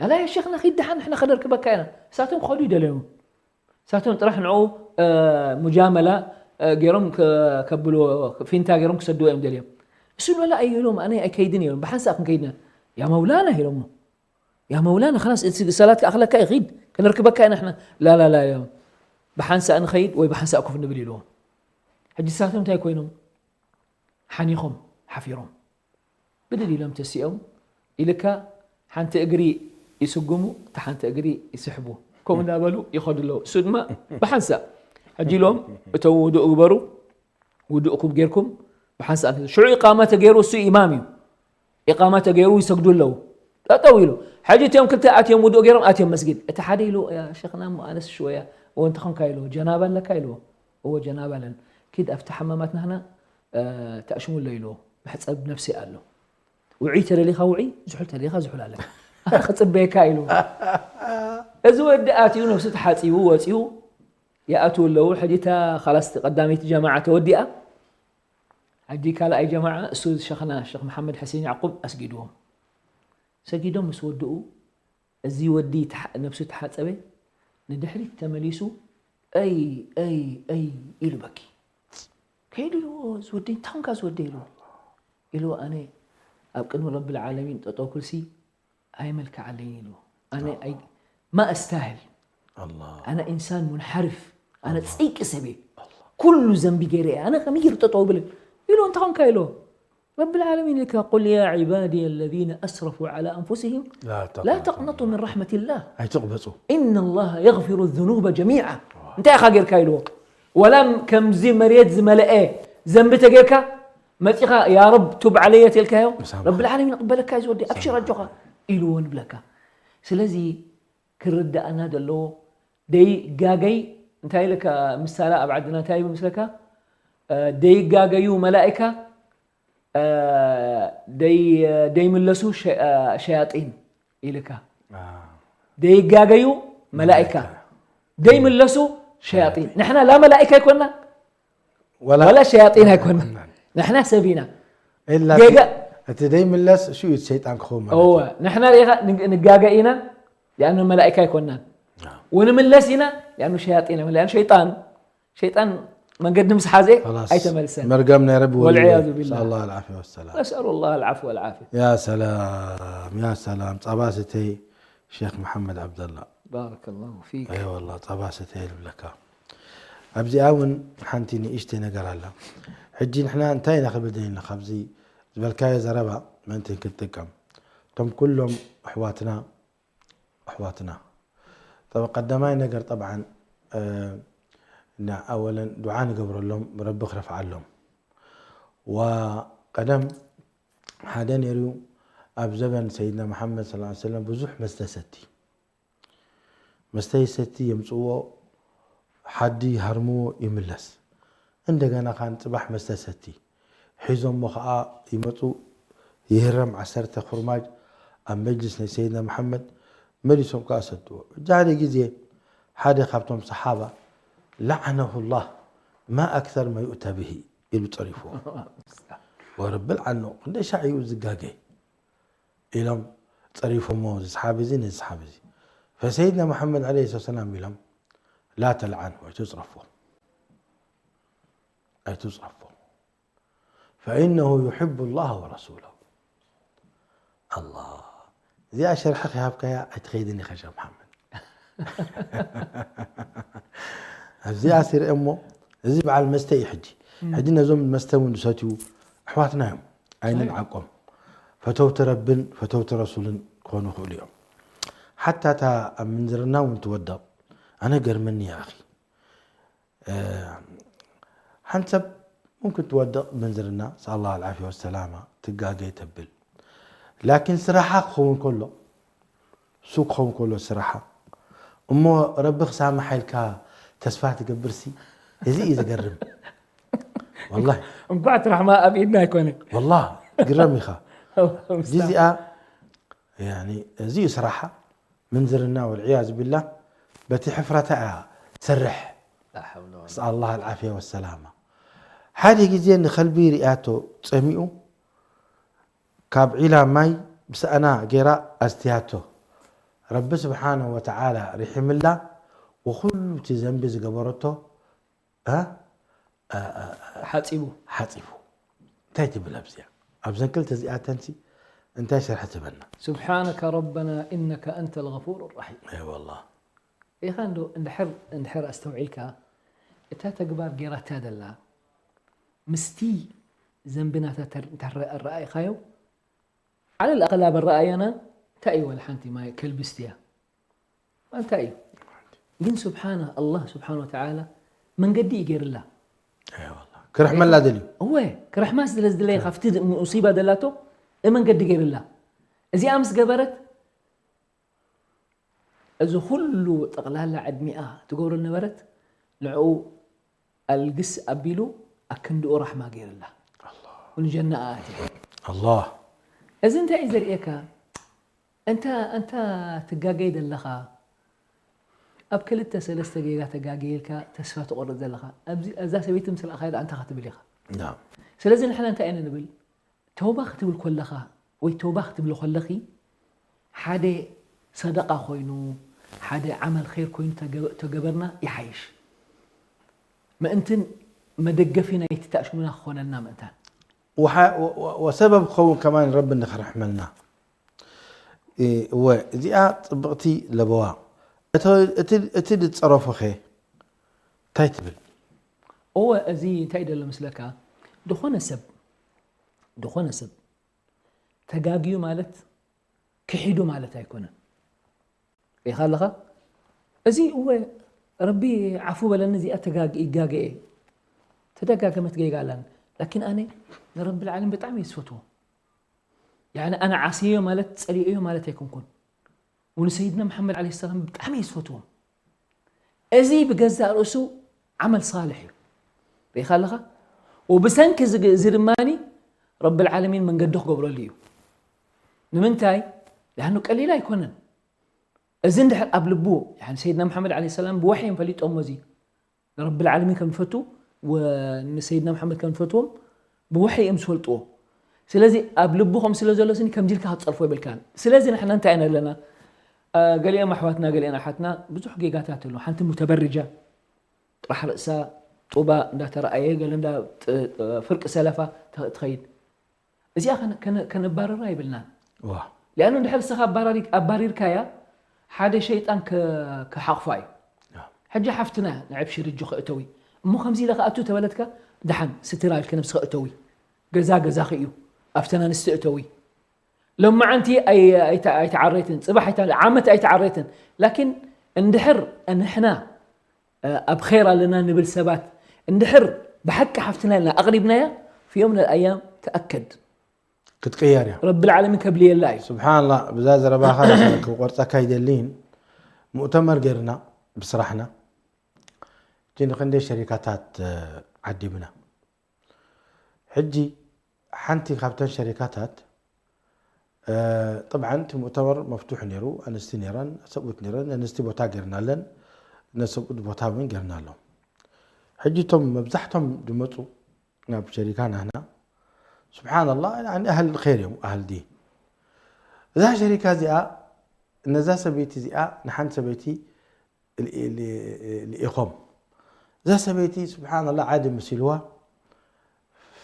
ላላ ያ ሸክና ኪድ ደሓን ንሕና ከነርክበካ ኢና እሳቶም ክኸዱ ይደለዮም እሳቶም ጥራሕ ንዑ ሙጃመላ ገይሮም ከብልዎ ፊንታ ገይሮም ክሰድዎ እዮም ደልዮም እሱ በላ ኣይኢሎም ኣነ ኣይከይድን እዮም ብሓንሳእ ክንከይድና ያ መውላና ኢሎሞ ያ መውላና ላስ እቲ ሰላት ክኣኽለካ ይኺድ ከነርክበካ ኢና ሕና ላላላ እዮም ብሓንሳእ ንኸይድ ወይ ብሓንሳእ ኮፍ ንብል ኢልዎም ሕጂ እሳቶም እንታይ ኮይኖም ሓኒኾም ሓፊሮም ብድድ ኢሎም ተሲኦም ኢልካ ሓንቲ እግሪ ይስጉሙ እታ ሓንቲ እግሪ ይስሕቡ ከምኡ እናበሉ ይኸዱ ኣለዉ እሱ ድማ ብሓንሳእ ሕጂ ኢሎም እቶም ውዱእ ግበሩ ውዱእኩም ጌርኩም ብሓንሳእ ሽዑ ኢቃማ ተገይሩ እሱ ኢማም እዩ ኢቃማ ተገይሩ ይሰግዱ ኣለዉ ጠጠው ኢሉ ሕጂ እቲኦም ክልተ ኣትዮም ውዱእ ገይሮም ኣትዮም መስጊድ እቲ ሓደ ኢሉ ያ ሸኽና እሞ ኣነስ ሽወያ እወ እንተኾንካ ኢሉ ጀናባ ኣለካ ኢልዎ እወ ጀናባ ኣለን ኪድ ኣብቲ ሓማማት ናህና ተኣሽሙሎ ኢልዎ መሕፀብ ነፍሲ ኣሎ ውዑይ ተደሊኻ ውዑይ ዝሑል ተደሊኻ ዝሑል ኣለካ ክጽበየካ ኢሉ። እዚ ወዲ ኣትዩ ነብሱ ተሓጺቡ ወጺኡ ይኣትዉ ኣለዉ። ሕጂ እታ ኻላስ ቀዳመይቲ ጀማዓ ተወዲኣ። ሕጂ ካልኣይ ጀማዓ እሱ ሸኽና ሸኽ መሓመድ ሕሴን ያዕቁብ ኣስጊድዎም። ሰጊዶም ምስ ወድኡ እዚ ወዲ ተሓ- ነብሱ ተሓጸበ፣ ንድሕሪት ተመሊሱ ኣይ ኣይ ኣይ ኢሉ በኪ። ከይዱ ኢልዎ፣ እዚ ወዲ እንታይ ኾንካ እዚ ወዲ ኢልዎ። ኢልዎ ኣነ ኣብ ቅድሚ ረብል ዓለሚን ጠጠው ክልሲ ኣይመልክዓለይን ኢልዎ። ኣነ ኣይ ማ ኣስታህል ኣላህ ኣነ ኢንሳን ሙንሓርፍ ኣነ ጽይቂ ሰብ እየ። ኩሉ ዘንቢ ገይረ እየ ኣነ ከመይ ገይሩ ጠጠው ብልን ኢልዎ። እንታይ ኾንካ ኢልዎ። ረብል ዓለሚን ኢልካ ቁል ያ ዒባድየ ለዚነ ኣስረፉ ዓላ ኣንፉሲሂም ላ ተቕነጡ ምን ረሕመቲላህ ኣይትቕበፁ ኢነላህ የግፊሩ ዙኑበ ጀሚዓ። እንታይ ኢኻ ጌርካ ኢልዎ። ወላ ከምዚ መሬት ዝመለአ ዘንቢ ተጌርካ መፂኻ ያ ረብ ቱብ ዓለየ ተልካዮ ምሳምሓ። ረብል ዓለሚን ይቕበለካ እዩ ዝወዲ ኣብሽር ኣጆኻ ኢልዎ ንብለካ። ስለዚ ክርዳእና ዘለዎ ደይጋገይ እንታይ ኢልካ ምሳላ ኣብ ዓድና እንታይ ይመስለካ ደይጋገዩ መላእካ ደይምለሱ ሸያጢን ኢልካ ደይጋገዩ መላእካ ደይምለሱ ሸያጢን። ንሕና ላ መላእካ ኣይኮና ወላ ሸያጢን ኣይኮና። ንሕና ሰብ ኢና። ኢላ ጌጋ እቲ ደይምለስ ሽኡ እቲ ሸይጣን ክኸውን ማለት እወ እዩ። ንሕና ሪኢኻ ንግ- ንጋገ ኢና ሊኣኑ መላእካ ኣይኮናን። ወንምለስ ኢና ሊኣኑ ሸያጢን ኢና ሊኣኑ ሸይጣን ሸይጣን መንገዲ ምስ ሓዘ خلاص ኣይተመልሰን። መርገም ናይ ረቢ والعياذ بالله. نسأل الله العافية والسلام. نسأل الله العفو والعافية. يا سلام يا سلام ጸባ ስተይ ሼክ መሓመድ ዓብደላ بارك الله فيك. ኣይ ወላ ጸባ ስተይ ልብለካ ኣብዚኣ እውን ሓንቲ ንእሽተይ ነገር ኣላ ሕጂ ንሕና እንታይ ኢና ክብል ደሊና ካብዚ ዝበልካዮ ዘረባ ምእንቲ ክትጥቀም እቶም ኩሎም ኣሕዋትና ኣሕዋትና ጠብ ቀዳማይ ነገር ጠብዓን እ፣ እና ኣወለን ዱዓ ንገብረሎም ረቢ ክረፍዓሎም ወቀደም ሓደ ነይሩ ኣብ ዘበን ሰይድና መሓመድ ስ ሰለም ብዙሕ መስተ ሰቲ መስተ ይሰቲ የምፅዎ ሓዲ ይሃርምዎ ይምለስ እንደገና ካን ፅባሕ መስተ ሰቲ ሒዞሞ ከዓ ይመፁ ይህረም ዓሰርተ ኩርማጅ ኣብ መጅልስ ናይ ሰይድና መሓመድ መሊሶም ከዓ ሰድዎ እጃ ሓደ ግዜ ሓደ ካብቶም ሰሓባ ለዓነሁ ላህ ማ ኣክተር መ ዩእተ ብሂ ኢሉ ፀሪፍዎ ወረብል ዓኖ ክንደይ ሻዕ እዩ ዝጋገ ኢሎም ፀሪፎሞ እዚ ሰሓቢ እዚ ነዚ ሰሓቢ እዚ ፈሰይድና መሓመድ ዓለይሂ ሰላም ኢሎም ላ ተልዓንሁ ኣይትፅረፎ ኣይትፅረፎ ፈኢነሁ ዩሕቡ ላህ ወረሱለሁ ኣላ እዚኣ ሸርሒ ክሃብካያ ኣይትኸይድን ኢኻ ሸ መሓመድ ኣብዚኣ ሲርአ እሞ እዚ በዓል መስተ እዩ ሕጂ ሕጂ ነዞም መስተ እውን ዝሰትዩ ኣሕዋትና እዮም ኣይንን ዓቆም ፈተውቲ ረብን ፈተውቲ ረሱልን ክኾኑ ይኽእሉ እዮም ሓታ እታ ኣብ ምንዝርና እውን ትወደቕ ኣነ ገርመኒ ያኺ ሓንሰብ ሙምክን ትወድቕ ምንዝርና ስኣላ ኣልዓፊያ ወሰላማ ትጋገይ ተብል ላኪን ስራሓ ክኸውን ከሎ ሱ ክኸውን ከሎ ስራሓ እሞ ረቢ ክሳምሓ ኢልካ ተስፋ ትገብርሲ እዚ እዩ ዝገርም ወላሂ እንኳዕ እቲ ራሕማ ኣብ ኢድና ኣይኮነ ወላ ግረም ኢኻ እዚኣ እዚ እዩ ስራሓ ምንዝርና ወልዕያዝ ቢላ በቲ ሕፍረታ እያ ትሰርሕ ስኣላ ኣልዓፍያ ወሰላማ ሓደ ግዜ ንኸልቢ ሪኣቶ ፀሚኡ ካብ ዒላ ማይ ብሰኣና ገይራ ኣስትያቶ ረቢ ስብሓነ ወተዓላ ሪሒምላ ወኩሉ እቲ ዘንቢ ዝገበረቶ ሓፂቡ ሓፂቡ እንታይ ትብል ኣብዚኣ ኣብዘን ክልተ እዚኣተንሲ እንታይ ሰርሐ ትበና سبحانك ربنا إنك أنت الغفور الرحيم ኣይ ወላ ኢኻ እንዶ እንድሕር እንድሕር ኣስተውዒልካ እታ ተግባር ጌራታ ደላ ምስቲ ዘንብናታ ተረኣኢኻዮ ዓለ ልኣኸል ኣብ ኣረኣያና እንታይ እዩ ወላ ሓንቲ ማይ ከልቢ ስትያ እንታይ እዩ ግን ስብሓና ኣላህ ስብሓን ወተዓላ መንገዲ እዩ ገይርላ ክርሕመላ ደልዩ እወ ክርሕማ ስለ ዝድለየ ካብቲ ሙሲባ ደላቶ መንገዲ ገይርላ እዚኣ ምስ ገበረት እዚ ኩሉ ጠቕላላ ዕድሚኣ ትገብሮ ነበረት ንዕኡ ኣልግስ ኣቢሉ ኣክንድኡ ራሕማ ገይርላ ንጀና ኣትያ ኣላህ እዚ እንታይ እዩ ዘርእየካ እንተ እንተ ትጋገይ ዘለኻ፣ ኣብ ክልተ ሰለስተ ጌጋ ተጋገየ ኢልካ ተስፋ ትቆርጽ ዘለኻ፣ ኣብዚ እዛ ሰበይቲ ምስ ረኣኻያ ደኣ እንታይ ክትብል ኢኻ? ናም። ስለዚ ንሕና እንታይ ኢና ንብል? ተውባ ክትብል ኮለኻ ወይ ተውባ ክትብሊ ኮለኺ፣ ሓደ ሰደቃ ኮይኑ፣ ሓደ ዓመል ኸይር ኮይኑ ተገ- ተገበርና ይሓይሽ። ምእንትን መደገፊ ናይቲ ተኣሽሙና ክኾነልና ምእንታን። ወሓ- ወ- ወ- ወሰበብ ክኸውን ከማን ረቢ ንኽርሕመልና። እ፣ እወ፣ እዚኣ ጽብቕቲ ለበዋ። እቶ- እቲ እቲ ዝጸረፎኸ እንታይ ትብል? እወ፣ እዚ እንታይ ደሎ ምስለካ? ዝኾነ ሰብ፣ ዝኾነ ሰብ ተጋግዩ ማለት ክሒዱ ማለት ኣይኮነን። ሪኢኻ ኣለኻ? እዚ እወ፣ ረቢ ዓፉ በለኒ፣ እዚኣ ተጋግ- ይጋገ እየ። ተደጋገመት ጌጋ ኣላን። ላኪን ኣነ ንረቢ ልዓለም ብጣዕሚ እየ ዝፈትዎ። ያኒ ኣነ ዓስየዮ ማለት ጸሊኦዮ ማለት ኣይኮንኩን። ወንሰይድና መሓመድ ዓለይሂ ሰላም ብጣዕሚ እየ ዝፈትዎም። እዚ ብገዛእ ርእሱ ዓመል ሳልሕ እዩ። ሪኢኻ ኣለኻ? ወብሰንኪ እዚ ግ- እዚ ድማኒ ረቢ ልዓለሚን መንገዲ ክገብረሉ እዩ። ንምንታይ? ለኣኑ ቀሊል ኣይኮነን። እዚ እንድሕር ኣብ ልቡ፣ ያኒ ሰይድና መሓመድ ዓለይሂ ሰላም ብወሕይ እዮም ፈሊጦሞ እዚ ንረቢ ልዓለሚን ከም ዝፈቱ ወ- ንሰይድና መሓመድ ከም ዝፈትዎም ብወሕይ እዮም ዝፈልጥዎ። ስለዚ ኣብ ልቡ ከም ስለ ዘሎ ስኒ ከምዚ ኢልካ ክትጸርፎ ይብልካን። ስለዚ ንሕና እንታይ ኢና ኣለና? አ፣ ገሊኦም ኣሕዋትና ገሊኦም ኣሓትና ብዙሕ ጌጋታት ኣሎ። ሓንቲ ሙተበርጃ ጥራሕ ርእሳ ጡባ እንዳተረኣየ ገለ እንዳ ጥ- ፍርቂ ሰለፋ ተ- ትኸይድ። እዚኣ ከነ- ከነ- ከነባርራ ይብልናን። ዋ ሊኣኑ እንድሕር ንስኻ ኣባራሪ- ኣባሪርካያ ሓደ ሸይጣን ከ- ክሓቕፋ እዩ። ሕጂ ሓፍትና ንዕብ ሽርጆ ከእተዊ እሞ ከምዚ ኢለ ክኣቱ ተበለትካ፣ ደሓን ስትራ ኢልኪ ነብስኻ እተዊ። ገዛ ገዛኺ እዩ፣ ኣብተን ኣንስቲ እተዊ። ሎማዓንቲ ኣይ- ኣይተ- ኣይተዓረይትን፣ ጽባሕ ኣይተ- ዓመት ኣይተዓረይትን። ላኪን እንድሕር ንሕና ኣብ ኸይር ኣለና ንብል ሰባት እንድሕር ብሓቂ ሓፍትና ኢልና ኣቕሪብናያ፣ في يوم من الأيام تأكد ክትቅየር እያ። ረቢ ልዓለሚን ከብልየላ እዩ። ስብሓንላ ብዛ ዘረባኻ ክቆርፀካ ኣይደልይን። ሙእተመር ገይርና ብስራሕና እቲ ንክንደይ ሸሪካታት ዓዲምና። ሕጂ ሓንቲ ካብተን ሸሪካታት ጠብዓን እቲ ሙእተመር መፍቱሕ ነይሩ፣ ኣንስቲ ነይረን ሰብኡት ነይረን፣ ኣንስቲ ቦታ ገይርናለን፣ ነሰብኡት ቦታ እውን ገይርናሎም። ሕጂ እቶም መብዛሕቶም ዝመፁ ናብ ሸሪካ ናህና ስብሓንላ ኣህል ኸይር እዮም ኣህል ዲን። እዛ ሸሪካ እዚኣ ነዛ ሰበይቲ እዚኣ ንሓንቲ ሰበይቲ ልኢኾም። እዛ ሰበይቲ ስብሓንላ ዓዲ መሲልዋ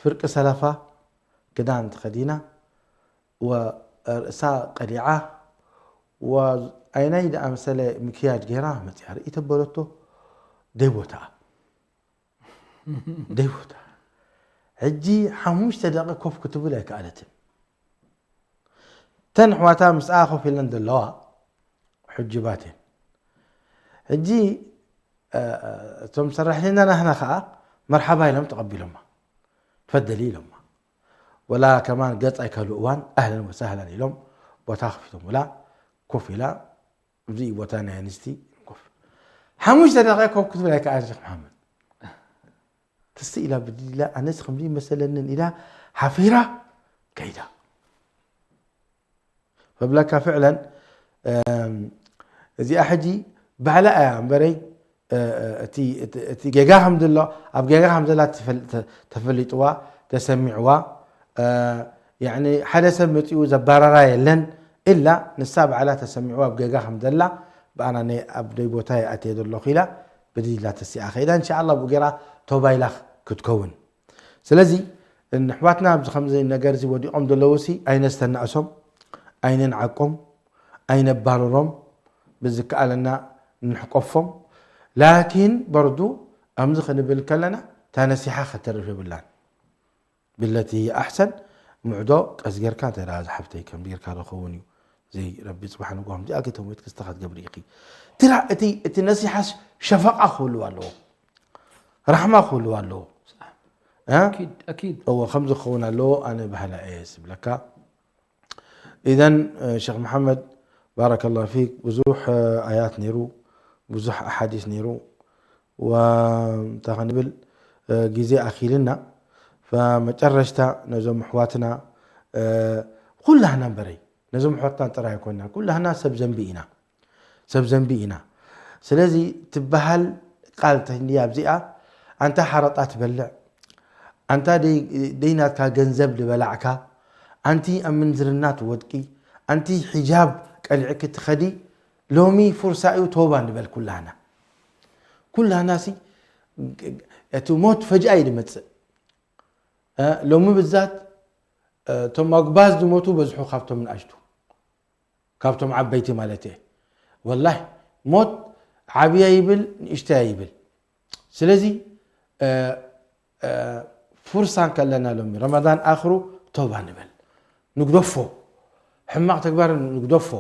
ፍርቂ ሰለፋ ክዳን ተኸዲና ወርእሳ ቀዲዓ ወኣይናይ ዝኣመሰለ ምክያጅ ገይራ መፅያ ርኢ ተበለቶ። ደይቦታ ደይቦታ ሕጂ ሓሙሽተ ደቂ ኮፍ ክትብል ኣይከኣለትን። ተን ኣሕዋታ ምስኣ ኮፍ ኢለን ዘለዋ ሕጁባት እየን። ሕጂ እቶም ሰራሕተኛ ናህና ከዓ መርሓባ ኢሎም ተቐቢሎማ። ትፈደሊ ኢሎማ። ወላ ከማን ገፅ ኣይከልእዋን ኣህለን ወሳህለን ኢሎም ቦታ ከፊቶምላ ኮፍ ኢላ ኣብዚ ቦታ ናይ ኣንስቲ ኮፍ ሓሙሽተ ደቂቃ ኮፍ ክትብል ኣይከኣልን ሸክ መሓመድ። ትስእ ኢላ ብድድ ኢላ ኣነስ ከምዚ መሰለንን ኢላ ሓፊራ ከይዳ። ፈብለካ ፍዕለን እዚኣ ሕጂ ባህላ እያ እምበረይ እቲ ጌጋ ከም ዘሎ ኣብ ጌጋ ከም ዘላ ተፈሊጥዋ ተሰሚዕዋ ሓደ ሰብ መፂኡ ዘባረራ የለን። ኢላ ንሳ ባዕላ ተሰሚዕዋ ኣብ ጌጋ ከም ዘላ ብኣና ኣብ ደይ ቦታ ይኣትየ ዘለኹ ኢላ ብድላ ተሲኣ ከይዳ እንሻ ኣላ ብኡ ገይራ ተባይላ ክትከውን። ስለዚ ንሕዋትና ኣብዚ ከምዚ ነገር እዚ ወዲቖም ዘለዉ ሲ ኣይነስተናእሶም ኣይነንዓቆም ኣይነባርሮም ብዝከኣለና ንሕቆፎም። ላኪን በርዱ ከምዚ ክንብል ከለና እታ ነሲሓ ከተርፍ የብላን። ብለቲ ኣሕሰን ምዕዶ ቀስ ጌርካ እንተ ደኣ ዝሓፍተይ ከም ጌርካ ዝኸውን እዩ እዚ ረቢ ፅባሕ ንጎ ከምዚኣ ከይተሞት ክስተኻ ትገብሪ ኢኺ። ትራ እቲ እቲ ነሲሓ ሸፈቃ ክህልው ኣለዎ። ራሕማ ክህልው ኣለዎ። ኣኪድ ኣኪድ እዎ ከምዚ ክኸውን ኣለዎ። ኣነ ባህላ እየ ዝብለካ። ኢዘን ሸክ መሓመድ ባረከላሁ ፊክ ብዙሕ ኣያት ነይሩ ብዙሕ ኣሓዲስ ነይሩ እንታይ ክንብል ግዜ ኣኪልና ፈመጨረሽታ ነዞም ኣሕዋትና ኩላህና እምበረይ ነዞም ኣሕዋትና ጥራይ ኣይኮንና፣ ኩላህና ሰብ ዘንቢ ኢና። ሰብ ዘንቢ ኢና። ስለዚ ትበሃል ቃል ተንድያ ኣብዚኣ፣ ኣንታ ሓረጣ ትበልዕ፣ ኣንታ ደይ-፣ ደይናትካ ገንዘብ ዝበላዕካ፣ ኣንቲ ኣብ ምንዝርና ትወድቂ፣ ኣንቲ ሒጃብ ቀሊዕኪ ትኸዲ፣ ሎሚ ፉርሳ እዩ፣ ተውባ ንበል ኩላህና። ኩላህና ሲ፣ እቲ ሞት ፈጅኣ እዩ ዝመጽእ። እ፣ ሎሚ ብዛት፣ እ፣ እቶም ኣጉባዝ ዝሞቱ በዝሑ ካብቶም ንኣሽቱ፣ ካብቶም ዓበይቲ ማለት እየ። ወላሂ ሞት ዓብያ ይብል፣ ንእሽተያ ይብል። ስለዚ፣ እ፣ እ፣ ፉርሳ እንከለና ሎሚ ረመዳን ኣኽሩ ተውባ ንበል። ንግደፎ። ሕማቕ ተግባር ንግደፎ።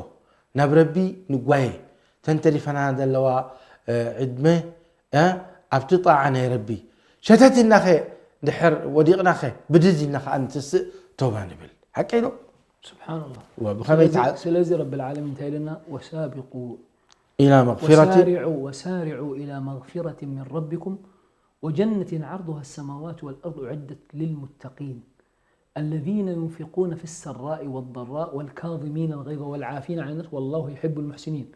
ናብ ረቢ ንጓየ። ተን ተሪፈና ዘለዋ፣ እ፣ ዕድመ፣ እ፣ ኣብቲ ጣዓ ናይ ረቢ። ሸተት ኢልናኸ፣ ድሕር ወዲቕናኸ፣ ብድድ ኢልና ኸዓ ንትስእ፣ ተውባ ንብል። ሓቀይ ዶ? سبحان الله. ወ-፣ ብኸመይ ስለዚ ተዓ-፣ ስለዚ ረቢ العالمين እንታይ ኢለና؟ وسابقوا ኢላ መግፊረቲ። وسارعوا وسارعوا إلى مغفرة من ربكم وجنة عرضها السماوات والأرض أعدت للمتقين الذين ينفقون في السراء والضراء والكاظمين الغيظ والعافين عن الناس والله يحب المحسنين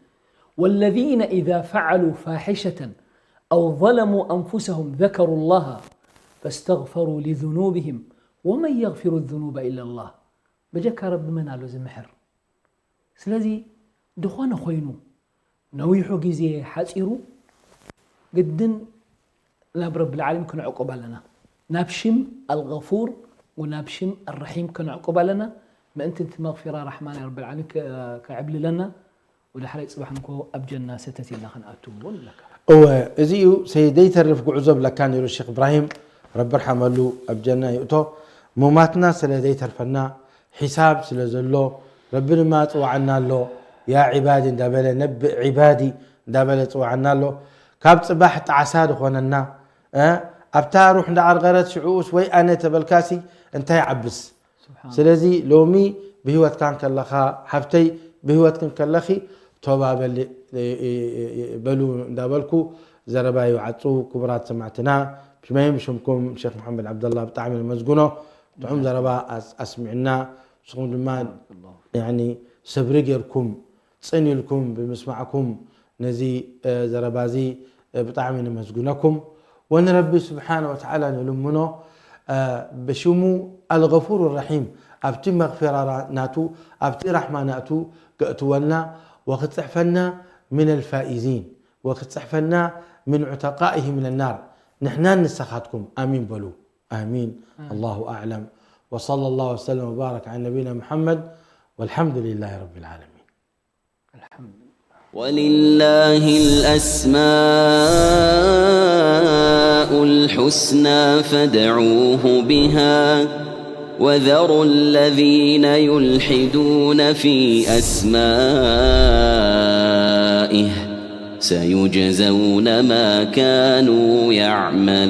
والذين إذا فعلوا فاحشة أو ظلموا أنفسهم ذكروا الله فاستغفروا لذنوبهم ومن يغفر الذنوب إلا الله. በጀካ ረቢ መን ኣሎ ዝምሕር? ስለዚ ዝኾነ ኮይኑ ነዊሑ ግዜ ሓፂሩ ግድን ናብ ረቢ العالمين ክንዕቆብ ኣለና። ናብ ሽም الغفور ወናብ ሽም الرحيم ክንዕቆብ ኣለና። ምእንቲ እቲ መغفرة رحمة ናይ ረቢ العالمين ከ-፣ ከዕብልለና ወዳሕራይ ፅባሕ እንኮ ኣብ ጀና ሰተት ኢልና ክንኣቱ ንብለካ። እወ፣ እዚ እዩ ሰይደይ ተርፍ ጉዕዞ ብለካ ነይሩ ሼክ እብራሂም፣ ረቢ ርሓመሉ ኣብ ጀና ይእቶ። ሙማትና ስለ ዘይተርፈና፣ ሒሳብ ስለ ዘሎ፣ ረቢ ድማ ጽዋዓና ኣሎ። ያ ዒባዲ እንዳበለ፣ ነብእ ዒባዲ እንዳበለ ጽዋዓና ኣሎ። ካብ ጽባሕ ጣዕሳ ዝኾነና፣ እ፣ ኣብታ ሩሕ እንዳዓርቐረት ሽዑኡስ ወይ ኣነ ተበልካሲ እንታይ ዓብስ? سبحان الله. ስለዚ ሎሚ ብህይወትካ እንከለኻ፣ ሓፍተይ ብህይወትክ እንከለኺ፣ ቶባ በሊ፣ በሉ እንዳበልኩ ዘረባይ ይዓጹ። ክቡራት ሰማዕትና፣ ብሽመይን ብሽምኩም ሼክ መሓመድ ዓብደላ ብጣዕሚ ነመስግኖ። ጥዑም ዘረባ ኣስ-፣ ኣስሚዕና። ንስኹም ድማ بارك الله. ያኒ ሰብሪ ጌርኩም፣ ጽን ኢልኩም ብምስማዕኩም፣ ነዚ፣ እ፣ ዘረባ እዚ፣ እ፣ ብጣዕሚ ነመስግነኩም። ወንረቢ ስብሓነ ወተዓላ ንልምኖ፣ እ፣ ብሽሙ ኣልገፉር ረሒም፣ ኣብቲ መግፊራ ናቱ፣ ኣብቲ ራሕማ ናቱ ከእትወና፣ ወክጽሕፈና ምን ኣልፋኢዚን፣ ወክጽሕፈና ምን ዑተቃኢሂ ምን ናር። ንሕናን ንሰኻትኩም ኣሚን በሉ። ኣሚን። ኣላሁ ኣዕለም። ወሰለ ላሁ ወሰለም ወባረክ ዓላ ነቢና ሙሓመድ ወልሓምዱሊላሂ ረቢል ዓለሚን። الحمد لله. ولله الأسماء الحسنى فادعوه بها وذروا الذين يلحدون في أسمائه سيجزون ما كانوا يعملون.